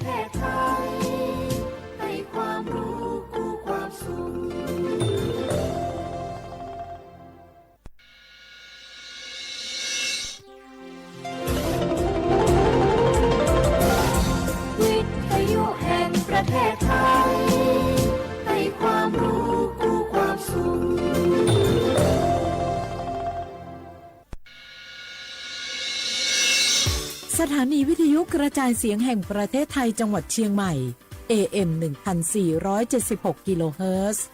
เอเอ็ม หนึ่งพันสี่ร้อยเจ็ดสิบหก กิโลเฮิรตซ์ สถานีวิทยุกระจายเสียงแห่งประเทศไทยจังหวัดเชียงใหม่ เอเอ็ม หนึ่งพันสี่ร้อยเจ็ดสิบหก กิโลเฮิรตซ์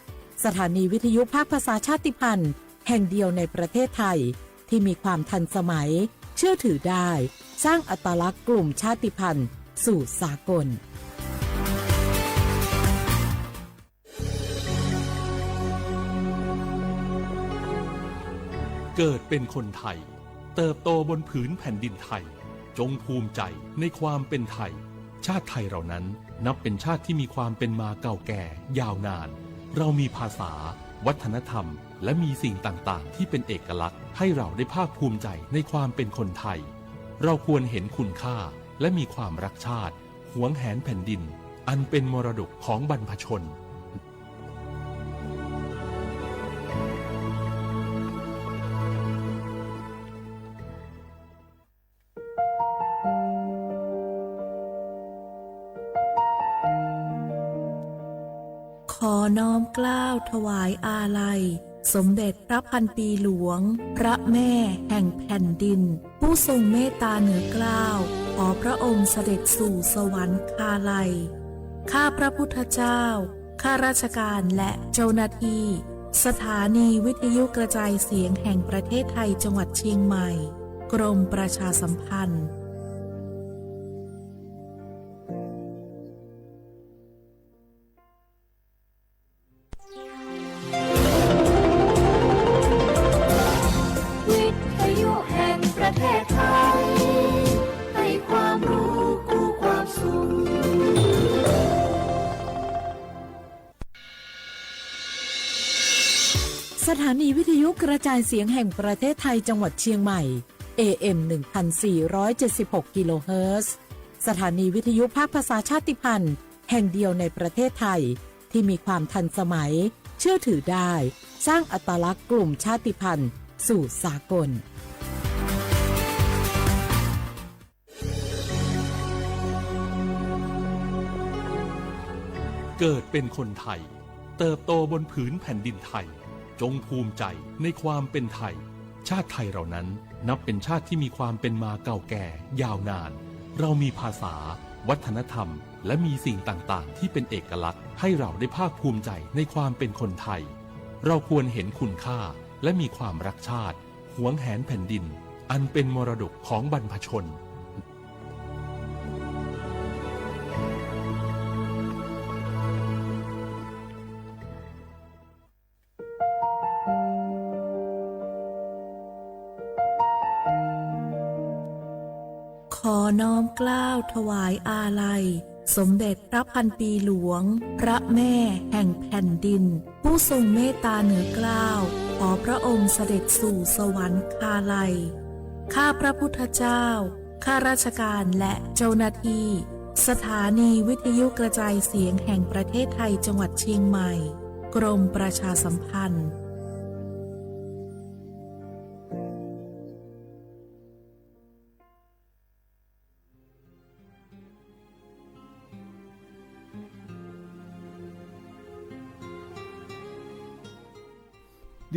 สถานีวิทยุภาคภาษาชาติพันธุ์แห่งเดียวในประเทศไทย ที่มีความทันสมัย เชื่อถือได้ สร้างอัตลักษณ์กลุ่มชาติพันธุ์สู่สากล เกิดเป็นคนไทย เติบโตบนผืนแผ่นดินไทย จงภูมิใจในความเป็นไทย ชาติไทยเรานั้นนับเป็นชาติที่มีความเป็นมาเก่าแก่ยาวนาน เรามีภาษา วัฒนธรรม และมีสิ่งต่างๆ ที่เป็นเอกลักษณ์ ให้เราได้ภาคภูมิใจในความเป็นคนไทย เราควรเห็นคุณค่า และมีความรักชาติ หวงแหนแผ่นดิน อันเป็นมรดกของบรรพชน ขอน้อมเกล้าถวายอาลัย สมเด็จพระพันปีหลวง พระแม่แห่งแผ่นดิน ผู้ทรงเมตตาเหนือเกล้า ขอพระองค์เสด็จสู่สวรรคาลัย ข้าพระพุทธเจ้า ข้าราชการและเจ้าหน้าที่ สถานีวิทยุกระจายเสียงแห่งประเทศไทยจังหวัดเชียงใหม่ กรมประชาสัมพันธ์ สถานีวิทยุกระจายเสียงแห่งประเทศไทยจังหวัดเชียงใหม่ เอเอ็ม หนึ่งพันสี่ร้อยเจ็ดสิบหก กิโลเฮิรตซ์ สถานีวิทยุภาคภาษาชาติพันธุ์แห่งเดียวในประเทศไทย ที่มีความทันสมัย เชื่อถือได้ สร้างอัตลักษณ์กลุ่มชาติพันธุ์สู่สากล เกิดเป็นคนไทย เติบโตบนผืนแผ่นดินไทย จงภูมิใจในความเป็นไทย ชาติไทยเรานั้นนับเป็นชาติที่มีความเป็นมาเก่าแก่ยาวนาน เรามีภาษา วัฒนธรรม และมีสิ่งต่างๆ ที่เป็นเอกลักษณ์ ให้เราได้ภาคภูมิใจในความเป็นคนไทย เราควรเห็นคุณค่า และมีความรักชาติ หวงแหนแผ่นดิน อันเป็นมรดกของบรรพชน ขอน้อมเกล้าถวายอาลัย สมเด็จพระพันปีหลวง พระแม่แห่งแผ่นดิน ผู้ทรงเมตตาเหนือเกล้า ขอพระองค์เสด็จสู่สวรรคาลัย ข้าพระพุทธเจ้า ข้าราชการและเจ้าหน้าที่ สถานีวิทยุกระจายเสียงแห่งประเทศไทยจังหวัดเชียงใหม่ กรมประชาสัมพันธ์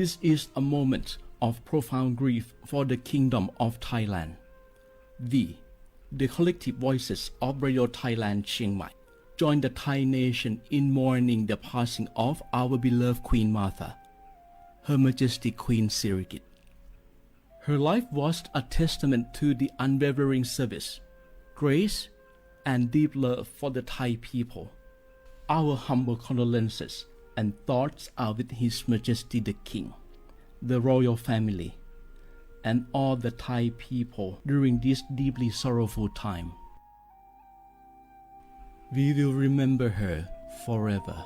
This is a moment of profound grief for the Kingdom of Thailand. We, the collective voices of Radio Thailand Chiang Mai, join the Thai nation in mourning the passing of our beloved Queen Mother, Her Majesty Queen Sirikit. Her life was a testament to the unwavering service, grace, and deep love for the Thai people. Our humble condolences and thoughts are with His Majesty the King, the royal family, and all the Thai people during this deeply sorrowful time. We will remember her forever.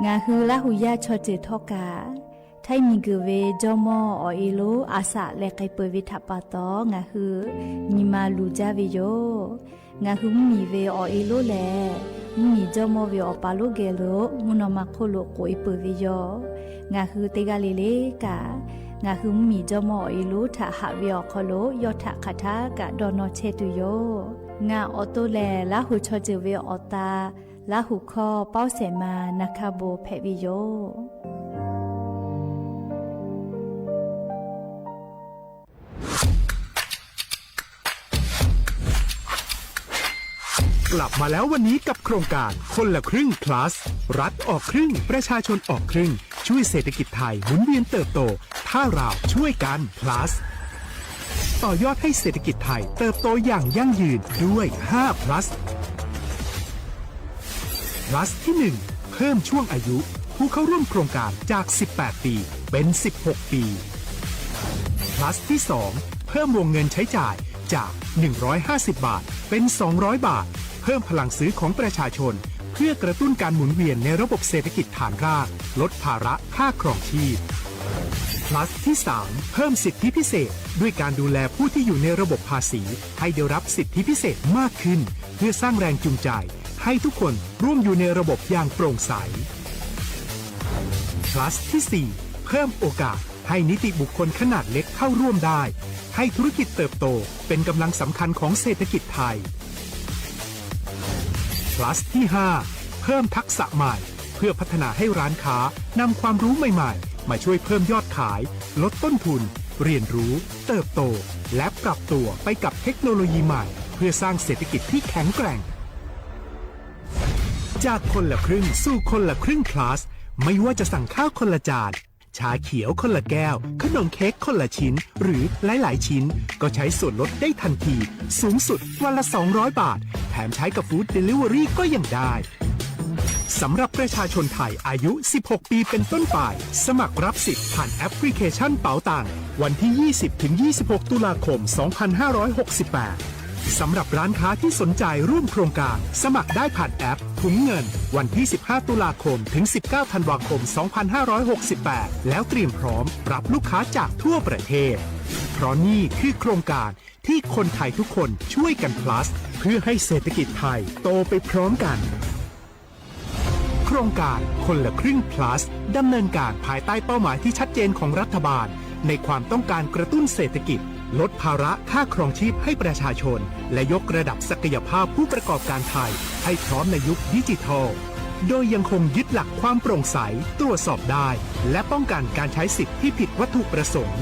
Ngaˬ hui Laˇ hu yaˇ chaw ceuˬ htawˇ kaꞈ, Htaiˇ miˬguiˬ ve jawˇmawˇ awˬ e lonˉ a shaꞈ leh k'ai peuˬ ve htaꞈ pa taw, ngaˬ hui nyi ma luˬ jaˇ ve yoˬ. Ngaˬ hui mvuhˇmiˬ ve awˬ e lonˉ lehˬ, mvuhˇmiˬ jawˇmawˇ ve awˬ pa lonˉ geh lo mvuhˇ naw ma hk'oˆ lo k'oꞈ e peuˬ ve yoˬ. Ngaˬ hui teˇ g'aˇ le le kaꞈ, ngaˬ hui mvuhˇmiˬ jawˇmawˇ awˬ e lonˉ htaꞈ haꞈ ve awˬ hk'aw lo yawˇ htaꞈ hk'aˬ htaˇ kaꞈ dawˇ nawˇ chehˇ tuˬ yoˬ. Ngaˬ awˬ to lehˬ, Laˇ huˍ chaw ceuˬ ve awˬ ta, Laˇ huˍ hkawˇ Pawˇ Sehˍ ma Na hkaˇ bon hpehꞈ ve yoˬ. กลับมาแล้ววันนี้กับโครงการคนละครึ่ง plus รัฐออกครึ่ง ประชาชนออกครึ่ง ช่วยเศรษฐกิจไทยหมุนเวียนเติบโต ถ้าเราช่วยกัน plus ต่อยอดให้เศรษฐกิจไทยเติบโตอย่างยั่งยืนด้วย ห้า plus plus ที่ หนึ่ง เพิ่มช่วงอายุผู้เข้าร่วมโครงการจาก สิบแปด ปี เป็น สิบหก ปี plus ที่ สอง เพิ่มวงเงินใช้จ่ายจาก หนึ่งร้อยห้าสิบ บาท เป็น สองร้อย บาท เพิ่มพลังซื้อของประชาชน เพื่อกระตุ้นการหมุนเวียนในระบบเศรษฐกิจฐานราก ลดภาระค่าครองชีพ plus ที่ สาม เพิ่มสิทธิพิเศษ ด้วยการดูแลผู้ที่อยู่ในระบบภาษี ให้ได้รับสิทธิพิเศษมากขึ้น เพื่อสร้างแรงจูงใจ ให้ทุกคนร่วมอยู่ในระบบอย่างโปร่งใส plus ที่ สี่ เพิ่มโอกาสให้นิติบุคคลขนาดเล็กเข้าร่วมได้ ให้ธุรกิจเติบโตเป็นกำลังสำคัญของเศรษฐกิจไทย plus ที่ ห้า เพิ่มทักษะใหม่ เพื่อพัฒนาให้ร้านค้านำความรู้ใหม่ๆ มาช่วยเพิ่มยอดขาย ลดต้นทุน เรียนรู้ เติบโต และปรับตัวไปกับเทคโนโลยีใหม่ เพื่อสร้างเศรษฐกิจที่แข็งแกร่ง จากคนละครึ่งสู่คนละครึ่ง plus ไม่ว่าจะสั่งข้าวคนละจาน ชาเขียวคนละแก้ว ขนมเค้กคนละชิ้น หรือหลายๆ ชิ้น ก็ใช้ส่วนลดได้ทันที สูงสุดวันละ สองร้อย บาท แถมใช้กับ Food Delivery ก็ยังได้ สำหรับประชาชนไทยอายุ สิบหก ปีเป็นต้นไป สมัครรับสิทธิ์ผ่านแอปพลิเคชันเป๋าตัง วันที่ ยี่สิบ ถึง ยี่สิบหก ตุลาคม สองพันห้าร้อยหกสิบแปด สำหรับร้านค้าที่สนใจร่วมโครงการ สมัครได้ผ่านแอปถุงเงิน วันที่ สิบห้า ตุลาคม ถึง สิบเก้า ธันวาคม สองพันห้าร้อยหกสิบแปด แล้วเตรียมพร้อมรับลูกค้าจากทั่วประเทศ เพราะนี่คือโครงการที่คนไทยทุกคนช่วยกัน plus เพื่อให้เศรษฐกิจไทยโตไปพร้อมกัน โครงการคนละครึ่ง plus ดำเนินการภายใต้เป้าหมายที่ชัดเจนของรัฐบาล ในความต้องการกระตุ้นเศรษฐกิจ ลดภาระค่าครองชีพให้ประชาชน และยกระดับศักยภาพผู้ประกอบการไทย ให้พร้อมในยุคดิจิทัล โดยยังคงยึดหลักความโปร่งใส ตรวจสอบได้ และป้องกันการใช้สิทธิ์ที่ผิดวัตถุประสงค์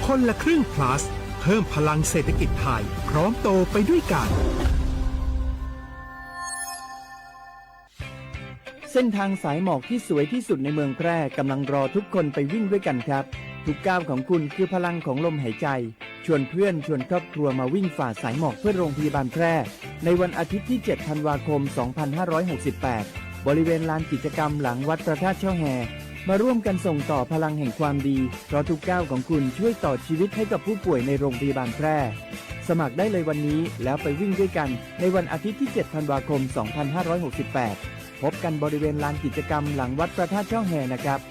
คนละครึ่ง plus เพิ่มพลังเศรษฐกิจไทย พร้อมโตไปด้วยกัน เส้นทางสายหมอกที่สวยที่สุดในเมืองแพร่กำลังรอทุกคนไปวิ่งด้วยกันครับ ทุกก้าวของคุณคือพลังของลมหายใจ ชวนเพื่อนชวนครอบครัวมาวิ่งฝ่าสายหมอกเพื่อโรงพยาบาลแพร่ ในวันอาทิตย์ที่ เจ็ด ธันวาคม สองพันห้าร้อยหกสิบแปด บริเวณลานกิจกรรมหลังวัดพระธาตุช่อแฮ มาร่วมกันส่งต่อพลังแห่งความดี เพราะทุกก้าวของคุณช่วยต่อชีวิตให้กับผู้ป่วยในโรงพยาบาลแพร่ สมัครได้เลยวันนี้แล้วไปวิ่งด้วยกันในวันอาทิตย์ที่ เจ็ด ธันวาคม สองพันห้าร้อยหกสิบแปด พบกันบริเวณลานกิจกรรมหลังวัดพระธาตุช่อแฮนะครับ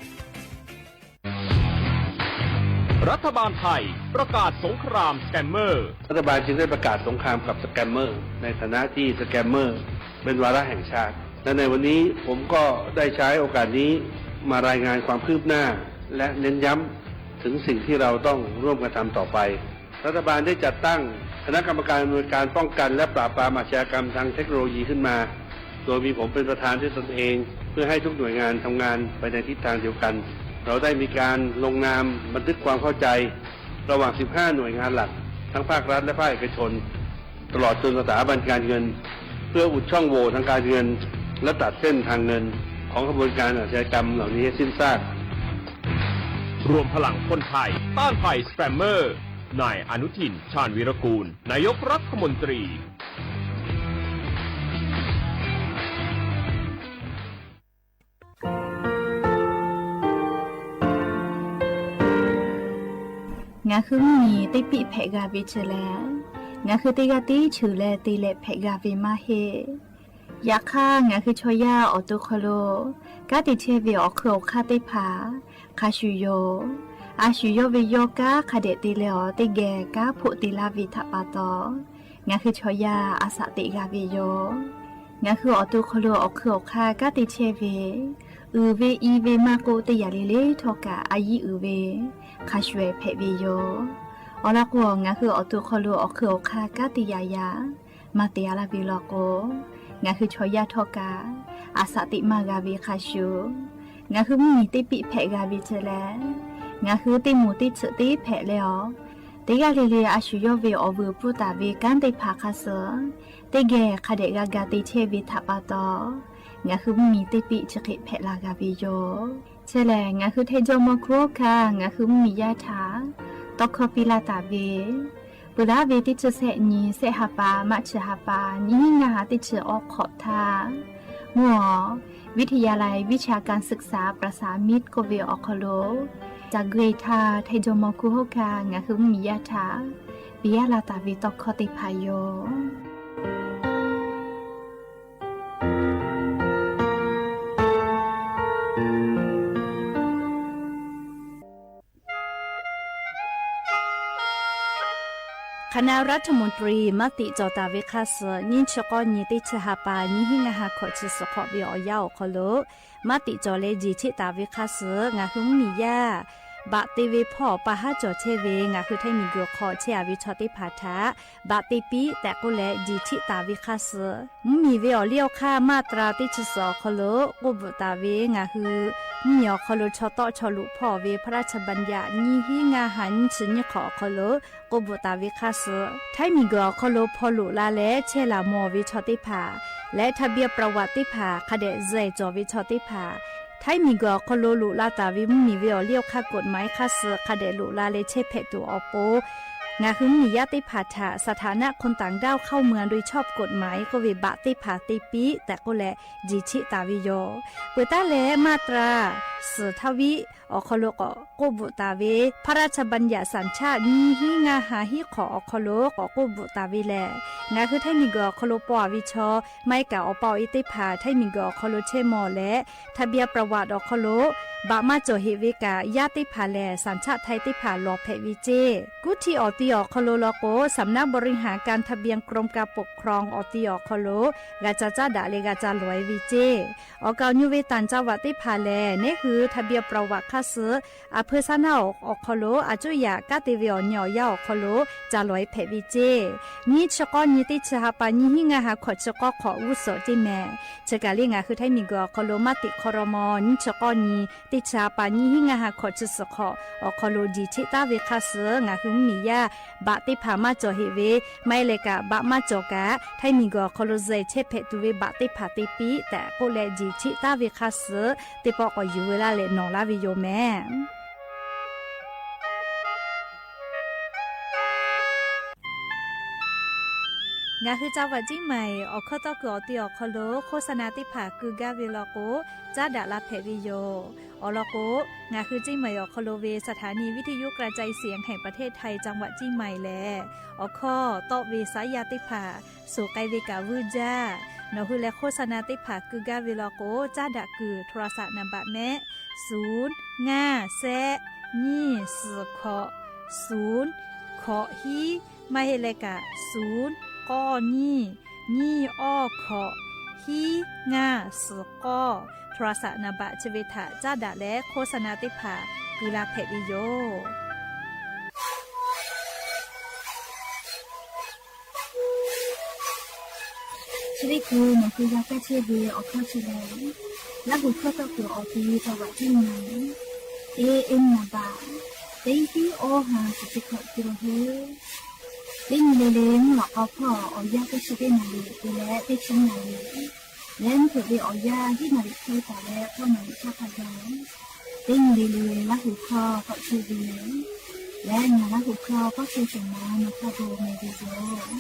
รัฐบาลไทยประกาศสงครามสแกมเมอร์ รัฐบาลจึงได้ประกาศสงครามกับสแกมเมอร์ ในฐานะที่สแกมเมอร์เป็นวาระแห่งชาติ และในวันนี้ผมก็ได้ใช้โอกาสนี้มารายงานความคืบหน้า และเน้นย้ำถึงสิ่งที่เราต้องร่วมกันทำต่อไป รัฐบาลได้จัดตั้งคณะกรรมการอำนวยการป้องกันและปราบปรามอาชญากรรมทางเทคโนโลยีขึ้นมา โดยมีผมเป็นประธานด้วยตนเอง เพื่อให้ทุกหน่วยงานทำงานไปในทิศทางเดียวกัน เราได้มีการลงนามบันทึกความเข้าใจ ระหว่าง สิบห้า หน่วยงานหลัก ทั้งภาครัฐและภาคเอกชน ตลอดจนสถาบันการเงิน เพื่ออุดช่องโหว่ทางการเงิน และตัดเส้นทางเงินของขบวนการอาชญากรรมเหล่านี้ให้สิ้นซาก รวมพลังคนไทยต้านภัยสแกมเมอร์ นายอนุทิน ชาญวีรกูล นายกรัฐมนตรี Ngaˬ hui mvuhˇmiˬ teˇ piˆ hpehꞈ g'a ve chi lehˬ, ngaˬ hui teˇ g'aˇ tiˉ cheuˬ leh te leh hpehꞈ g'a ve maˇ heˆ. Yaꞈ hk'aˇ, ngaˬ hui chaw yaˇ awˬ to hk'aw lo kanˉ te chehˇ ve awˬ hk'eun awˬ hk'aˇ teˇ hpaˍ hk'a shuˍ yoˬ. A shu yawˇ ve yawˇ kanˉ hk'a dehꞈ te leh awˬ teˇ geh kanˉ hpoˆ te laˇ ve htaꞈ pa taw, ngaˬ hui chaw yaˇ a shaꞈ teꞈ g'a ve yoˬ. Ngaˬ hui awˬ to hk'aw lo awˬ hk'eun awˬ hk'aˇ kanˉ te chehˇ ve, uiˍ ve i ve maˇ k'oˆ, teˇ yanˇ le le htawˇ kaꞈ a yiˉ uiˍ ve hk'a shuˍ hpehꞈ ve yoˬ. Awˬ lawn k'o, ngaˬ hui awˬ to hk'aw lo awˬ hk'eun awˬ hk'aˇ kanˉ te yaꞈ yaꞈ maˇ te a laˇ ve law k'o, ngaˬ hui chaw yaˇ htawˇ kaꞈ a shaꞈ teꞈ maˇ g'a ve hk'a shuˍ, ngaˬ hui mvuhˇmiˬ teˇ piˆ hpehꞈ g'a ve chi lehˬ, ngaˬ hui teˇ moˍ teˇ tsuhꞈ teˇ hpehꞈ leh awˬ, teˇ g'aˇ le le a shu yawˇ ve awˬ vuiˬ pfuhˇ taˍ ve kanˉ teˇ hpaˍ hk'a suh teˇ geh hk'a dehꞈ g'a ga te chehˇ ve htaꞈ pa taw, ngaˬ hui mvuhˇmiˬ teˇ piˆ chi hk'e hpehꞈ la g'a ve yoˬ. Chi lehˬ, ngaˬ hui Htaiˇ jawˇmawˇ hkunˉ hawˉ hkanˇ ngaˬ hui mvuhˇmiˬ yaˇ htaꞈ tawˇ hkawˇ piˇ laˇ taˍ ve, peuˬ laˉ ve teˇ chi sehˆ nyi, sehˆ ha pa maˇ chi ha pa nyiˇ hinˉ ngaˇ ha teˇ chi awˇ hk'awꞈ htaˇ, mvuhˇ awˬ วิทยาลัยวิชาการศึกษาประสานมิตร k'oˆ ve awˬ hk'aw lo, ca gui htaˇ Htaiˇ jawˇmawˇ hkunˉ hawˉ hkanˇ ngaˬ hui mvuhˇmiˬ yaˇ htaꞈ piˇ laˇ taˍ ve tawˇ hkawˇ teˇ hpaˍ yoˬ. คณะรัฐมนตรี maˇ tiꞈ cawˬ taˍ ve hk'a suh nyiˇ chi k'awˇ nyi teˇ chi ha pa nyiˇ hinˉ ngaˇ ha hkawꞈ chi suhˍ hk'awꞈ ve awˬ yanˇ awˬ hk'aw lo, maˇ tiꞈ cawˬ leh jeˬ cheˆ taˍ ve hk'a suh ngaˬ hui mvuhˇmiˬ yaˇ baꞈ te ve hpawˇ pa haˉ cawˬ chehˇ ve ngaˬ hui Htaiˇ miˬguiˬ hk'aw chehˇ a ve chaw teˇ hpaˍ htaꞈ baꞈ te piˇ tehꞈ k'oˆ leh jeˬ cheˆ taˍ ve hk'a suh, mvuhˇmiˬ ve awˬ liˇ awˬ hk'aˇ maˇ tra teˇ chi suhˍ awˬ hk'aw lo k'oˆ bvuhꞈ taˍ ve ngaˬ hui mvuhˇmiˬ awˬ hk'aw lo chaw tawˆ chaw loꞈ hpawˇ ve พระราชบัญญัติ nyiˇ hinˉ ngaˇ ha nyiˇ chi nyiˇ hk'awꞈ awˬ hk'aw lo k'oˆ bvuhꞈ taˍ ve hk'a suh, Htaiˇ miˬguiˬ awˬ hk'aw lo hpaw loꞈ la leh chehˇ laˬ mawˬ ve chaw teˇ hpaˍ leh ทะเบียนประวัติ teˇ hpaˍ hk'a dehꞈ zuhꞈ cawˬ ve chaw teˇ hpaˍ, Htaiˇ miˬguiˬ awˬ hk'aw lo loꞈ la taˍ ve mvuhˇmiˬ ve awˬ liˇ awˬ hk'aˇ กฎหมาย hk'a suh hk'a dehꞈ loꞈ la leh chehˇ hpehꞈ tuˬ awˬ pon, ngaˬ hui mvuhˇmiˬ yaˇ teˇ hpaˍ htaꞈ สถานะคนต่างด้าวเข้าเมืองโดยชอบกฎหมาย k'oˆ ve baꞈ teˇ hpaˍ te piˇ tehꞈ k'oˆ leh jeˬ cheˆ taˍ ve yoˬ. Peuˬ taˍ leh maˇ tra suhˍ htaˇ viˉ awˬ hk'aw lo k'awꞈ k'oˆ bvuhꞈ taˍ ve พระราชบัญญัติสัญชาติ nyiˇ hinˉ ngaˇ ha hiˉ hk'awꞈ awˬ hk'aw lo k'awꞈ k'oˆ bvuhꞈ taˍ ve lehˬ, ngaˬ hui Htaiˇ miˬguiˬ awˬ hk'aw lo paw a ve chaw maˇ heˆ kaꞈ awˬ pa awˬ e teˇ hpaˍ Htaiˇ miˬguiˬ awˬ hk'aw lo chehˇ mawˬ leh ทะเบียนประวัติ awˬ hk'aw lo baꞈ maˇ cawˬ heꞈ ve kaꞈ, yaˇ teˇ hpaˍ lehˬ สัญชาติไทย teˇ hpaˍ lawˬ hpehꞈ ve ceˇ. Kuˉ htiˇ awˬ ti awˬ hk'aw lo law k'o, สำนักบริหารการทะเบียน กรมการปกครอง awˬ ti awˬ hk'aw lo g'a ca caˉ daꞈ leh g'a ca lawˬ e ve ceˇ. Awˬ kaˍ awˬ nyi ve ต่างจังหวัด teˇ hpaˍ lehˬ, neˇ hui ทะเบียนประวัติ hk'a suh อำเภอ shaˉ naˆ awˬ hk'aw lo a cuˇ yaꞈ kanˉ te ve awˬ nyi awˬ yanˇ awˬ hk'aw lo ca lawˬ e hpehꞈ ve ceˇ. Nyiˇ chi k'awˇ nyi teˇ chi ha pa nyiˇ hinˉ ngaˇ ha hkawꞈ chi k'awˇ hk'awꞈ g'uˇ suhˍ ceˇ mehˍ. Chi kaˬ le ngaˬ hui Htaiˇ miˬguiˬ awˬ hk'aw lo maˇ tiꞈ hk'aw raw maw nyiˇ chi k'awˇ nyi teˇ chi ha pa nyiˇ hinˉ ngaˇ ha hkawꞈ chi suhˍ hk'awꞈ awˬ hk'aw lo jeˬ cheˆ taˍ ve hk'a suh ngaˬ hui mvuhˇmiˬ yaˇ baꞈ teˇ hpaˍ maˇ cawˬ heꞈ ve, maˇ heˆ leh kaꞈ baꞈ maˇ cawˬ kaꞈ Htaiˇ miˬguiˬ awˬ hk'aw lo zuhꞈ chehˇ hpehꞈ tuˬ ve baꞈ teˇ hpaˍ te piˇ tehꞈ k'oˆ leh jeˬ cheˆ taˍ ve hk'a suh teˇ pawˆ k'awꞈ yuˬ veu laˇ leh nawˬ laˇ ve yoˬ mehˍ. Ngaˬ hui จังหวัดเชียงใหม่ awˬ hkawˇ tawˇ kuiˬ awˬ ti awˬ hk'aw lo โฆษณา teˇ hpaˍ keu gaˇ ve law k'o, caˉ daꞈ la hpehꞈ ve yoˬ. Awˬ lawn k'o, ngaˬ hui เชียงใหม่ awˬ hhk'aw lo ve สถานีวิทยุกระจายเสียงแห่งประเทศไทย จังหวัดเชียงใหม่ lehˬ, awˬ hkawˇ tawˆ ve saˉ yaˇ teˇ hpaˍ suhˍ k'ai ve kaꞈ vuiˇ jaˇ. Nawˬ hui leh โฆษณา teˇ hpaˍ keu gaˇ ve law k'o, caˉ daꞈ kuiˬ โทรศัพท์ นามบัตร mehˆ, suˍ ngaˇ sehˆ nyiˇ suhˍ hkawꞈ suˍ hkawꞈ hiˉ, maˇ heˆ leh kaꞈ suˍ k'awˇ nyiˇ nyiˇ awˇ hkawꞈ hiˉ ngaˇ suhˍ k'awˇ โทรศัพท์ นามบัตร chi ve htaꞈ caˉ daꞈ leh โฆษณา teˇ hpaˍ keu la hpehꞈ ve yoˬ. Chi teˇ hkui nawˬ hui g'a kaˇ chehˇ ve awˬ hkawˇ chi lehˬ, Laˇ huˍ hkawˇ tawˆ kuiˬ awˬ ti จังหวัดเชียงใหม่ เอเอ็ม namba teˇ hiˉ awˇ ha chi teˇ hkawꞈ keu la heˆ. Teˇ nyi le le mvuhˇ lawꞈ k'aw hpawˇ awˬ yanˇ teˇ chi teˇ naˍ riˍ te leh teˇ chi naˍ riˍ leh mvuhˇ hpeuꞈ ve awˬ yanˇ hiˉ naˍ riˍ hk'e taˍ leh k'awˇ naˍ riˍ caˇ hk'a gaˬ, teˇ nyi le le Laˇ huˍ hkawˇ tawˆ chehˇ ve leh ngaˬ Laˇ huˍ hkawˇ kawˇ chehˇ shehˍ ma nawˬ hk'a dawˬ mehˍ ve yoˬ.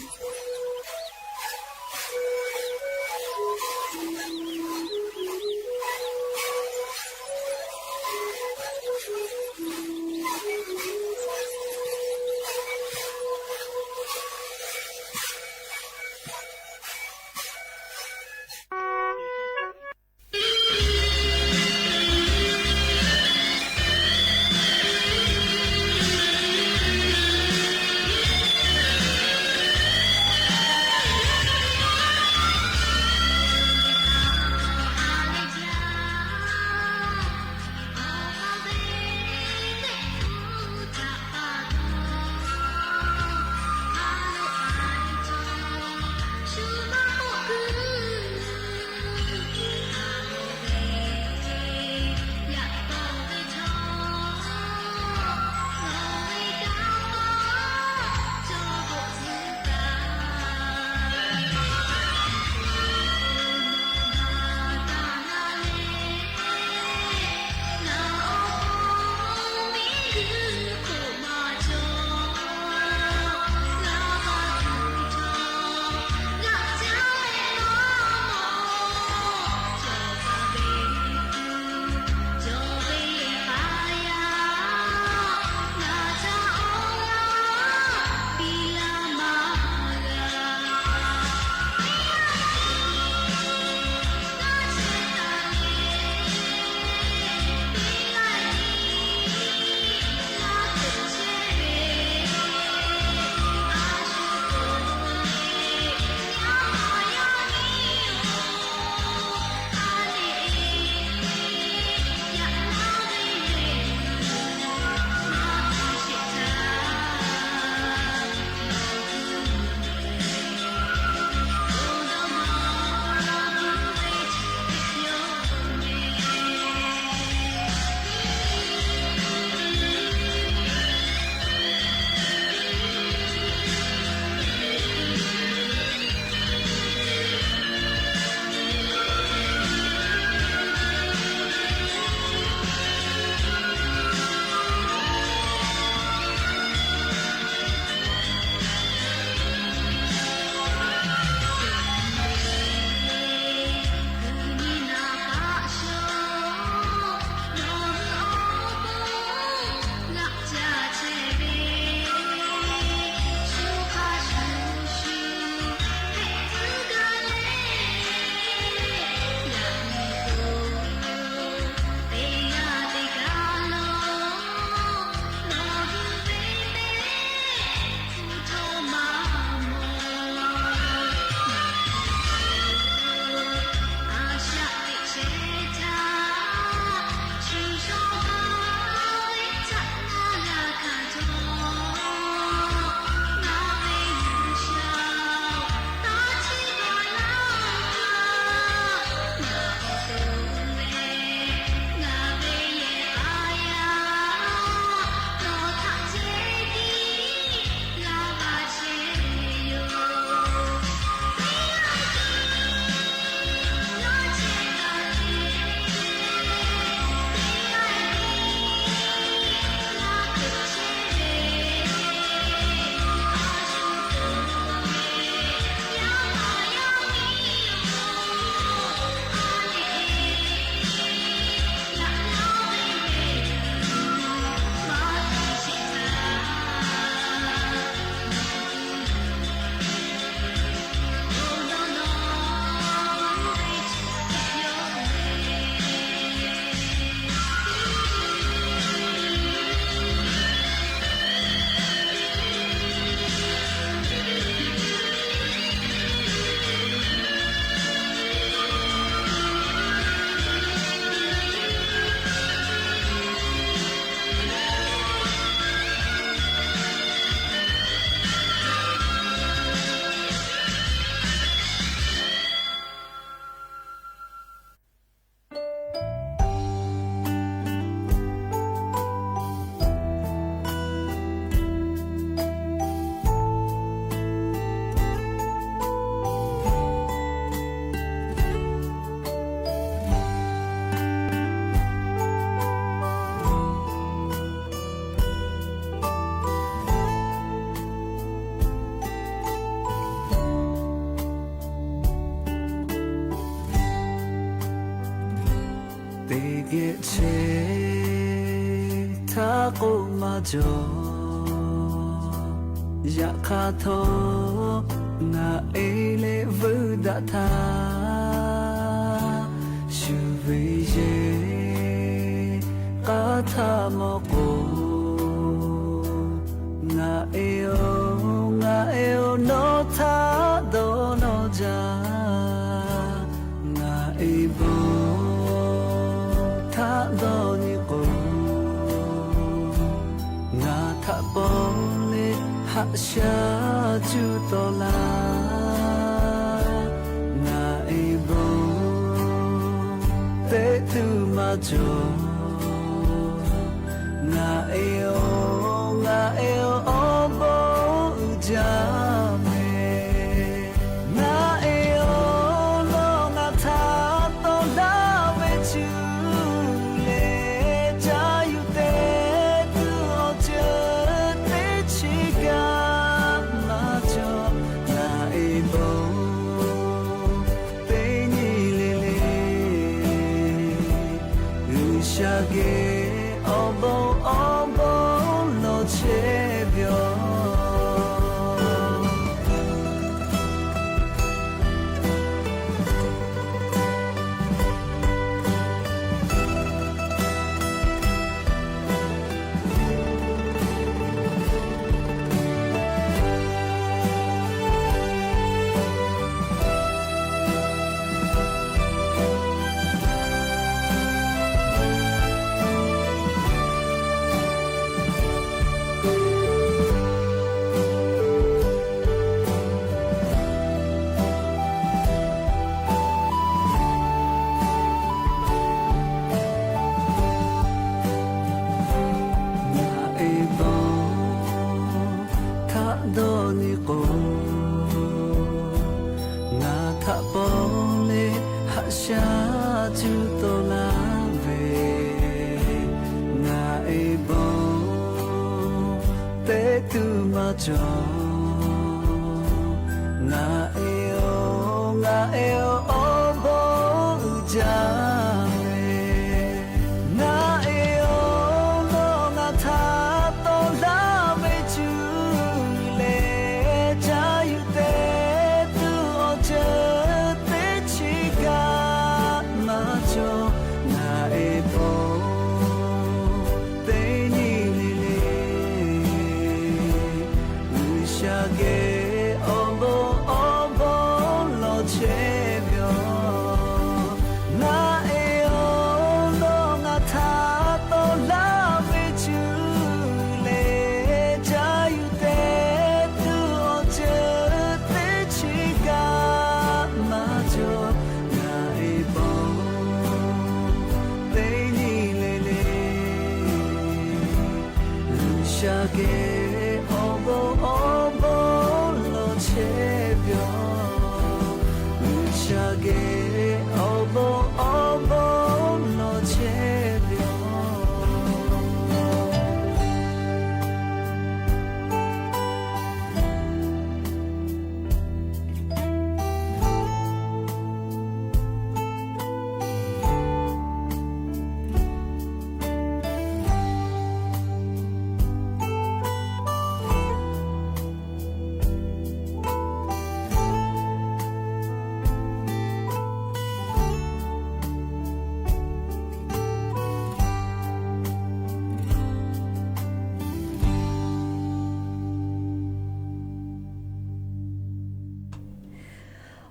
k'oˆ maˇ cawˬ. Yaꞈ hk'aˇ htawˇ, ngaˬ e leh vuiˇ daꞈ htaˇ, shuˍ ve yehˬ k'aˉ htaˇ mawˇ k'o, ngaˬ e-oˬ, ngaˬ e-oˬ, nawˬ htaꞈ dawˇ nawˇ jaˇ. Ngaˬ e bon htaꞈ dawˇ nyi k'o, ngaˬ htaꞈ paw leh haꞈ shaˉ cuˇ taw laˇ. Ngaˬ e bon teˇ tuˬ maˇ cawˬ. Ngaˬ e-oˬ, ngaˬ e-oˬ, awˬ bon uiˍ jaˇ mehˍ. Ngaˬ e-oˬ, nawˬ ngaˬ htaꞈ tawˇ daꞈ ve cuˇ leh caˇ yuˬ teˇ tuˬ awˬ ceuˬ teˇ chi kaꞈ maˇ cawˬ. Ngaˬ e bon teˇ nyi le le, G'uiˬsha geh awˬ bon awˬ bon lawˬ chehˇ ve yoˬ. Ngaˬ e bon htaꞈ dawˇ nyi k'o, ngaˬ htaꞈ paw leh haꞈ shaˉ cuˇ taw laˇ ve, ngaˬ e bon teˇ tuˬ maˇ cawˬ. Ngaˬ e-oˬ, ngaˬ e-oˬ, awˬ bon uiˍ jaˇ mehˍ. Ngaˬ e-oˬ, nawˬ ngaˬ htaꞈ tawˇ laˇ ve cuˇ leh caˇ yuˬ teˇ tuˬ awˬ ceuˬ teˇ chi kaꞈ maˇ cawˬ. Ngaˬ e bon teˇ nyi le le, G'uiˬsha geh awˬ bon awˬ bon lawˬ chehˇ ve yoˬ. Ngaˬ e-oˬ, nawˬ ngaˬ htaꞈ tawˇ laˇ ve cuˇ leh caˇ yuˬ teˇ tuˬ awˬ ceuˬ teˇ chi kaꞈ maˇ cawˬ. Ngaˬ e bon teˇ nyi le le, G'uiˬsha geh awˬ bon awˬ bon lawˬ chehˇ ve yoˬ. G'uiˬsha geh awˬ bon awˬ bon lawˬ chehˇ ve yoˬ.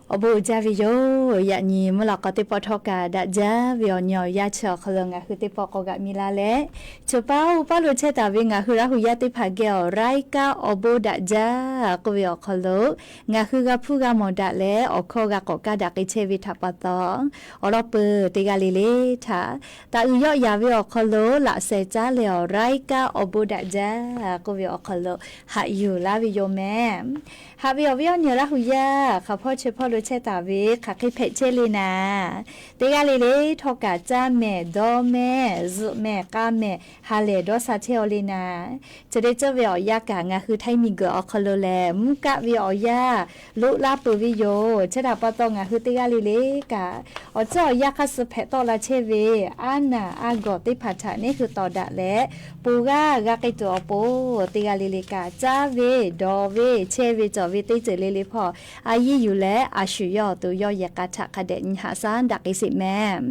Awˬ bon uiˍ jaˇ ve yoˬ. Yaꞈ nyi mvuhˇ lawꞈ k'aw teˇ pawˆ htawˇ kaꞈ daꞈ jaˇ ve awˬ nyi awˬ yanˇ chi awˬ hk'aw lo ngaˬ hui teˇ pawˆ k'awꞈ g'aꞈ mi la leh, chaw paˉ oˇ paˉ lo chehˇ taˍ ve ngaˬ hui Laˇ hu yaˇ teˇ hpaˍ geh awˬ Raiˉ kaˆ awˬ bon daꞈ jaˇ k'oˆ ve awˬ hk'aw lo, ngaˬ hui g'a hpuˇ g'a mawˬ daꞈ leh awˬ hkawˇ g'a k'awꞈ kaˇ daꞈ k'ai chehˇ ve htaꞈ pa taw, awˬ lawn peuˬ teˇ g'aˇ le le htaꞈ taˍ uiˍ yawˆ yaˍ ve awˬ hk'aw lo laꞈ sheh caˉ leh awˬ Raiˉ kaˆ awˬ bon daꞈ jaˇ k'oˆ ve awˬ hk'aw lo haꞈ yuˬ laˇ ve yoˬ mehˍ. Haꞈ ve awˬ viˉ awˬ nyi Laˇ hu yaˇ hk'aˬ hpawˇ chi hpawˇ lo chehˇ taˍ ve hk'aˬ hk'e hpehꞈ chehˇ le naˍ. Teˇ g'aˇ le le htawˇ kaꞈ caˇ mehˍ, dawˇ mehˍ, zuhꞈ mehˍ, k'a mehˍ, ha lehˬ dawˇ sha chehˇ-aw le naˍ. Chi teˇ ceuˬ ve awˬ yanˇ kaꞈ ngaˬ hui Htaiˇ miˬguiˬ awˬ hk'aw lo lehˬ mvuhˇ kaˆ ve awˬ yanˇ loꞈ la peuˬ ve yoˬ. Chi htaꞈ pa taw ngaˬ hui teˇ g'aˇ le le kaꞈ awˬ ceuˬ awˬ yanˇ hk'aˇ suh hpehꞈ tawˆ la chehˇ ve aˉ naˬ aˉ gawˬ teˇ hpaˍ htaꞈ neˇ hui tawˍ daꞈ leh, po g'aˇ g'a k'ai tuˬ awˬ pon teˇ g'aˇ le le kaꞈ caˇ ve, dawˇ ve, chehˇ ve cawˬ ve teˇ ceuˬ le le hpawˇ a yiˇ yuˬ leh a shu yawˇ awˬ to yawˇ yehˬ k'a htaꞈ hk'a dehꞈ nyi haꞈ shaˉ daꞈ k'ai sheˍ mehˍ.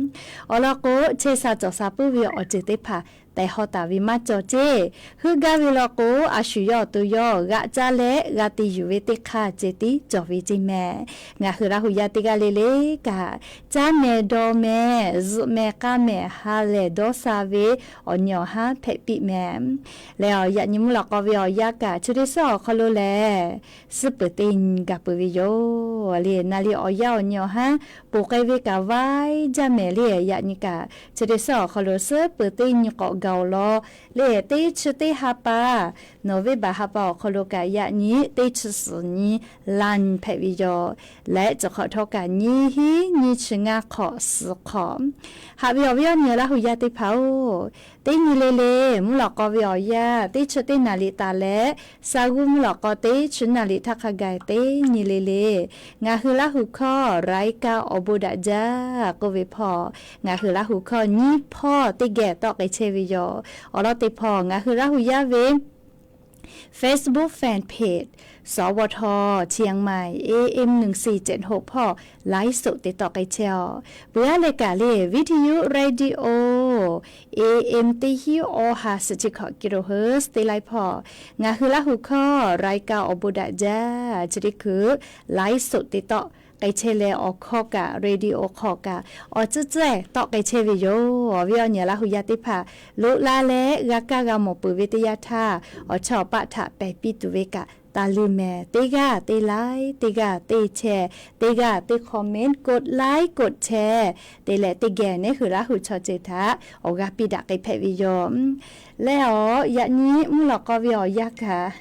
Awˬ lawn k'o, chehˇ sha cawˬ sha puiˉ ve awˬ ceuˬ teˇ hpaˍ tehˬ haw taˍ ve maˇ cawˬ ceˇ. Heuˆ gaˇ ve law k'o, a shu yawˇ awˬ to yawˇ g'aꞈ caˇ leh g'a te yuˬ ve teˇ hk'aˇ ceh tiˉ cawˬ ve ceˇ mehˍ. Ngaˬ hui Laˇ hu yaˇ teˇ g'aˇ le le kaꞈ caˇ mehˍ, dawˇ mehˍ, zuhꞈ mehˍ, k'a mehˍ, ha lehˬ dawˇ sha ve awˬ nyi awˬ haˉ hpehꞈ piˇ mehˍ. Leh awˬ yaꞈ nyi mvuhˇ lawꞈ k'aw ve awˬ yanˇ kaꞈ chi teˇ suhˉ awˬ hk'aw lo lehˬ, suhˉ peuˬ teˇ nyi gaˬ peuˬ ve yoˬ. Le naˍ liꞈ awˬ yanˇ awˬ nyi awˬ haˉ ponˬ k'ai ve kaꞈ vaiˇ jaˇ mehˍ le. Yaꞈ nyi kaꞈ chi teˇ suhˉ awˬ hk'aw lo suhˉ peuˬ teˇ nyi k'awꞈ gaˬ-oˬ law. Le teˇ chi teˇ ha pa nawˬ venˇ baˬ ha pa awˬ hk'aw lo kaꞈ yaꞈ nyi teˇ chi suhˍ nyi la nyi hpehꞈ ve yoˬ. Leh cawˬ hk'awꞈ htawˇ kaꞈ nyiˇ hinˉ nyiˇ chi ngaˇ hk'awꞈ suhˍ hk'awꞈ haꞈ ve awˬ viˉ awˬ nyi Laˇ hu yaˇ teˇ hpaˍ-oˬ, teˇ nyi le le mvuhˇ lawꞈ k'aw ve awˬ yanˇ teˇ chi teˇ naˍ liꞈ taˍ leh, sha g'uˇ mvuhˇ lawꞈ k'aw teˇ chi naˍ liꞈ htaˇ hk'a gaˬ teˇ nyi le le ngaˬ hui Laˇ hu hkawˇ รายการ awˬ bon daꞈ jaˇ k'oˆ ve hpawˇ, ngaˬ hui Laˇ hu hkawˇ nyiˇ hpawˇ teˇ geh tawˆ k'ai chehˇ ve yoˬ. Awˬ lawn teˇ hpawˇ ngaˬ hui Laˇ hu yaˇ ve Facebook fan page สวท เชียงใหม่ เอเอ็ม หนึ่งสี่เจ็ดหก hpawˇ ไลฟ์สด te tawˆ k'ai chehˇ-oˬ. Peuˬ aˉ leh kaꞈ le วิทยุเรดิโอ เอเอ็ม teˇ hinˉ awˬ ha suhˍ chi hkawꞈ กิโลเฮิรตซ์ teˇ laiˉ hpawˇ ngaˬ hui Laˇ hu hkawˇ รายการ awˬ bon daꞈ jaˇ chi teˇ hkui ไลฟ์สด te tawˆ k'ai chehˇ leh awˬ hkawˇ kaꞈ เรดิโอ hk'aw kaꞈ awˬ tcuhˉ tcuhˉ tawˆ k'ai chehˇ ve yoˬ. Awˬ viˉ awˬ nyi Laˇ hu yaˇ teˇ hpaˍ loꞈ la leh g'a kaˇ g'a mawˬ peuˬ ve teˇ yanˇ htaˇ, awˬ chawˇ awˬ paˆ htaꞈ pehˬ piˇ tuˬ ve kaꞈ taˇ leuˇ mehˍ. Teˇ g'aˇ teˇ like, teˇ g'aˇ teˇ share, teˇ g'aˇ teˇ comment, กดไลค์ กดแชร์ te leh teˇ geh neˇ hui Laˇ hu chaw ceuˬ htaꞈ awˬ g'aˇ piˇ daꞈ k'ai hpehꞈ ve yoˬ. Leh awˬ yaꞈ nyi mvuhˇ lawꞈ k'aw ve awˬ yanˇ kaꞈ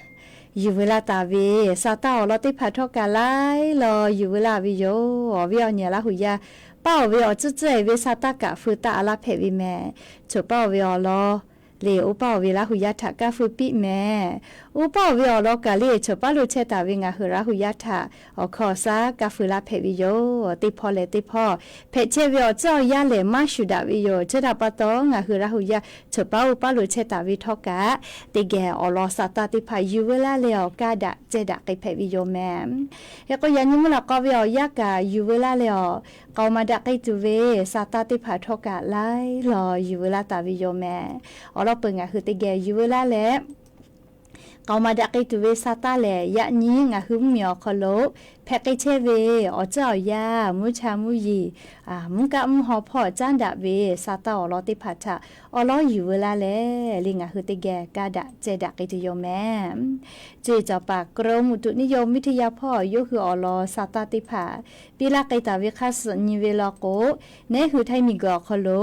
yuˬ veu laˇ taˍ ve sa taˇ awˬ lawn teˇ hpaˍ htawˇ kaꞈ laiˉ law yuˬ veu laˇ ve yoˬ. Awˬ viˉ awˬ nyi Laˇ hu yaˇ, paˇ oˬ ve awˬ tcuhˉ tcuhˉ-e ve sa taˇ kaꞈ feu taˇ a laˇ hpehꞈ ve mehˍ. Choˬ paˇ oˬ ve awˬ lawn le, oˇ paˇ oˬ ve Laˇ hu yaˇ htaꞈ kaˇ feu piˇ mehˍ. Oˇ paˇ oˬ ve awˬ lawn kaꞈ le, choˬ paˉ lo chehˇ taˍ ve ngaˬ hui Laˇ hu yaˇ htaꞈ awˬ hkawˇ awˬ shaˉ kaˇ feu laˇ hpehꞈ ve yoˬ. Teˇ hpawˇ leh teˇ hpawˇ hpehꞈ chehˇ ve awˬ tcuhˉ awˬ yanˇ lehˬ maˇ shuˍ daꞈ ve yoˬ. Chi htaꞈ pa taw ngaˬ hui Laˇ hu yaˇ choˬ paˉ oˇ paˇ lo chehˇ taˍ ve htawˇ kaꞈ, teˇ geh awˬ lawn sa taˇ teˇ hpaˍ yuˬ veu laˇ leh awˬ kaˇ daꞈ ceh daꞈ k'ai hpehꞈ ve yoˬ mehˍ. Hk'e k'o yaꞈ nyi mvuhˇ lawꞈ k'aw ve awˬ yanˇ kaꞈ yuˬ veu laˇ leh awˬ k'aoˍ maˍ daꞈ k'ai tuˬ ve sa taˇ teˇ hpaˍ htawˇ kaꞈ laiˉ law yuˬ veu laˇ taˍ ve yoˬ mehˍ. Awˬ lawn peuˬ ngaˬ hui teˇ geh yuˬ veu laˇ leh k'aoˍ maˍ daꞈ k'ai tuˬ ve sa taˇ lehˬ, yaꞈ nyi ngaˬ hui mvuhˇmiˬ awˬ hk'aw lo hpehꞈ k'ai chehˇ ve awˬ tcuhˉ awˬ yanˇ, mvuhˇ cha mvuhˇ yeˬ, mvuhˇ kaˆ mvuhˇ haw hpawˇ caˉ daꞈ ve sa taˇ awˬ lawn teˇ hpaˍ htaꞈ awˬ lawn yuˬ veu laˇ leh le ngaˬ hui teˇ geh kaˇ daꞈ ceh daꞈ k'ai tuˬ yoˬ mehˍ. Ceˇ cawˬ paˍ กรมอุตุนิยมวิทยา hpawˇ yawˇ hui awˬ lawn sa taˇ teˇ hpaˍ piˇ laˇ k'ai taˍ ve hk'aˇ suh nyi ve law k'o, neˇ hui Htaiˇ miˬguiˬ awˬ hk'aw lo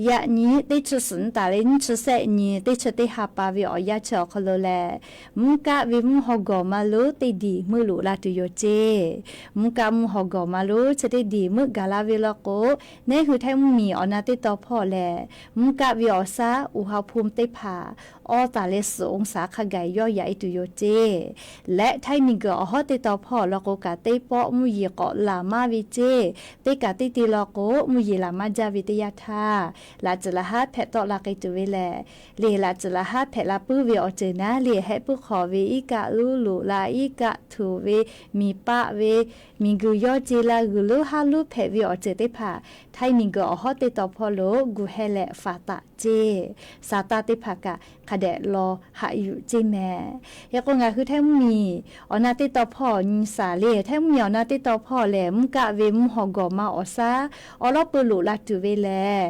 yaꞈ nyi teˇ chi suhˍ nyi taˍ leh nyiˇ chi sehˆ nyi teˇ chi teˇ ha pa ve awˬ yanˇ chi awˬ hk'aw lo lehˬ, mvuhˇ kaˆ ve mvuhˇ haw gawˬ ma lonˉ teˇ diˬ meuˆ loꞈ la tuˬ yoˬ ceˇ. Mvuhˇ kaˆ mvuhˇ haw gawˬ ma lonˉ chi teˇ diˬ meuˆ gaˬ la ve law k'o, neˇ hui Htaiˇ mvuhˇmiˬ awˬ na teˇ taw hpawˇ lehˬ, mvuhˇ kaˆ ve awˬ shaˉ อุณหภูมิ teˇ hpaˍ awˇ taˍ leh suhˍ องศา hk'a gaˬ yawˇ yaꞈ e tuˬ yoˬ ceˇ. Leh Htaiˇ miˬguiˬ awˬ hawˉ teˇ taw hpawˇ law k'o kaꞈ teˇ pawˆ mvuhˇ yeˬ k'awꞈ laˬ maˇ ve ceˇ. Teˇ kaꞈ teˇ te law k'o mvuhˇ yeˬ laˬ maˇ jaˇ ve teˇ yanˇ htaˇ, laꞈ tcuhˍ laꞈ haˉ hpehꞈ tawˆ la k'ai tuˬ ve lehˬ, le laꞈ tcuhˍ laꞈ haˉ hpehꞈ la puiˉ ve awˬ ceuˬ naˉ le hehˆ puiˉ hk'awꞈ ve iˉ kaˆ lonˉ loꞈ la, iˉ kaˆ htuˍ ve, miˬ paˆ ve, miˬguiˬ yawˇ ce la g'uiˬ lonˉ haˉ lonˉ hpehꞈ ve awˬ ceuˬ teˇ hpaˍ Htaiˇ miˬguiˬ awˬ hawˉ teˇ taw hpawˇ lo gu heh leh faˍ taˍ ceˇ. Sa taˇ teˇ hpaˍ kaꞈ hk'a dehꞈ law haꞈ yuˬ ceˇ mehˍ. Hk'e k'o ngaˬ hui Htaiˇ mvuhˇmiˬ awˬ na teˇ taw hpawˇ nyi saˍ le, Htaiˇ mvuhˇmiˬ awˬ na teˇ taw hpawˇ lehˬ, mvuhˇ kaˆ ve mvuhˇ haw gawˬ ma awˬ shaˉ awˉ lawˉ peu loꞈ la tuˬ ve lehˬ,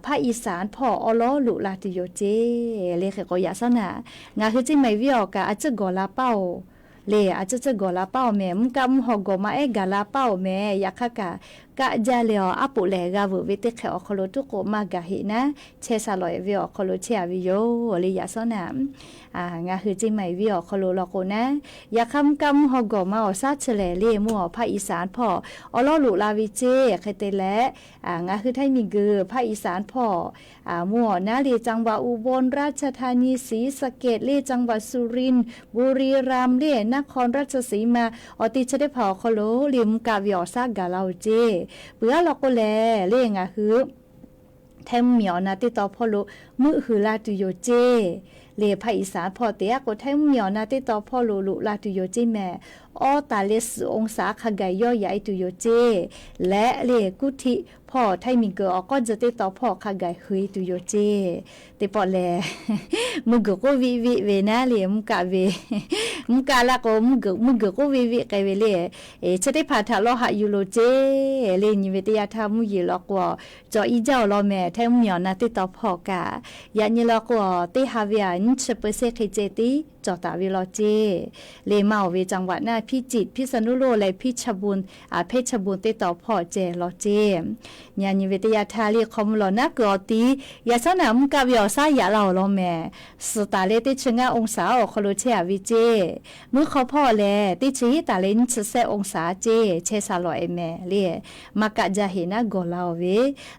ภาคอีสาน hpawˇ awˉ lawˉ loꞈ la tuˬ yoˬ ceˇ. Le hk'e k'o yaꞈ shaˉ naˍ, ngaˬ hui ceˇ mehˍ viˉ awˬ kaꞈ a tcuhˉ gawˬ la paˇ oˬ. Le a tcuhˉ tcuhˉ gawˬ la paˇ oˬ mehˍ, mvuhˇ kaˆ mvuhˇ haw gawˬ ma ehˉ gaˬ la paˇ oˬ mehˍ. Yaꞈ hk'aˇ kaꞈ kaˆ jaˇ leh awˬ aˉ poꞈ lehˬ g'a veuꞈ ve teˇ hk'e awˬ hk'aw lo tuˉ k'o maˇ gaˬ heˆ naˉ, chehˇ sha lawˬ-e ve awˬ hk'aw lo chehˇ-a ve yoˬ le. Yaꞈ shawˉ naˆ, ngaˬ hui ceˇ maˬ-e ve awˬ hk'aw lo law k'o naˉ, yaꞈ hk'aˇ mvuhˇ kaˆ mvuhˇ haw gawˬ ma awˬ shaˉ chi lehˬ le, mvuhˇ awˬ ภาคอีสาน hpawˇ awˬ lawˉ loꞈ la ve ceˇ hk'e te leh, ngaˬ hui htaiˇ miˬguiˬ ภาคอีสาน hpawˇ mvuhˇ awˬ naˉ le จังหวัดอุบลราชธานี ศรีสะเกษ le จังหวัดสุรินทร์ บุรีรัมย์ le นครราชสีมา awˬ te chi teˇ hpaˍ awˬ hk'aw lo le mvuhˇ kaˆ ve awˬ shaˉ gaˬ la-oˬ ceˇ. Peuˬ aˉ law k'o lehˬ le ngaˬ hui htaiˇ mvuhˇmiˬ awˬ na teˇ taw hpawˇ lo meuˆ huiˍ la tuˬ yoˬ ceˇ. Le ภาคอีสาน hpawˇ te aˉ k'o htaiˇ mvuhˇmiˬ awˬ na teˇ taw hpawˇ lo loꞈ la tuˬ yoˬ ceˇ mehˍ. Awˇ taˍ leh suhˍ องศา hk'a gaˬ yawˇ yaꞈ-e tuˬ yoˬ ceˇ. Leh le กรุงเทพ hpawˇ htaiˇ miˬguiˬ awˬ k'awˇ tzuh teˇ taw hpawˇ hk'a gaˬ huiˍ tuˬ yoˬ ceˇ. Teˇ pawˆ lehˬ, mvuhˇ guiˬ k'oˆ viˆ viˆ ve naˉ le mvuhˇ kaˆ ve, mvuhˇ kaˆ laˇ k'o mvuhˇ guiˬ k'oˆ viˆ viˆ k'ai ve le. Chi teˇ hpaˍ htaꞈ lawˇ haꞈ yuˬ loˬ ceˇ. Le nyi ve teˇ yanˇ htaˇ mvuhˇ yeˬ law k'o, cawˬ i jaˇ awˬ lawn mehˍ htaiˇ mvuhˇmiˬ awˬ na teˇ taw hpawˇ kaꞈ, yaꞈ nyi law k'o, teˇ ha ve aꞈ nyiˇ chi เปอร์เซ็นต์ hk'e ceh tiˉ cawˬ taˍ ve law ceˇ. Le maˇ awˬ ve จังหวัด naˉ พิจิตร พิษณุโลก leh เพชรบูรณ์ teˇ taw hpawˇ ceh law ceˇ. Yaꞈ nyi ve teˇ yanˇ htaˇ le hk'aw mvuh lawˬ naˉ kuiˬ awˬ ti, yaꞈ shaˉ naꞈ mvuhˇ kaˆ ve awˬ shaˉ yaꞈ la awˬ lawn mehˍ. Suhˍ taˍ leh teˇ chi ngaˇ องศา awˬ hk'aw lo chehˇ-a ve ceˇ. Mvuhˇ hk'aw hpawˇ lehˬ teˇ chi hiˉ taˍ leh nyiˇ chi sehˆ องศา ceˇ chehˇ sha lawˬ-e mehˍ le. Maˇ kaˆ jaˇ heˍ naˉ gawˬ la-oˬ ve,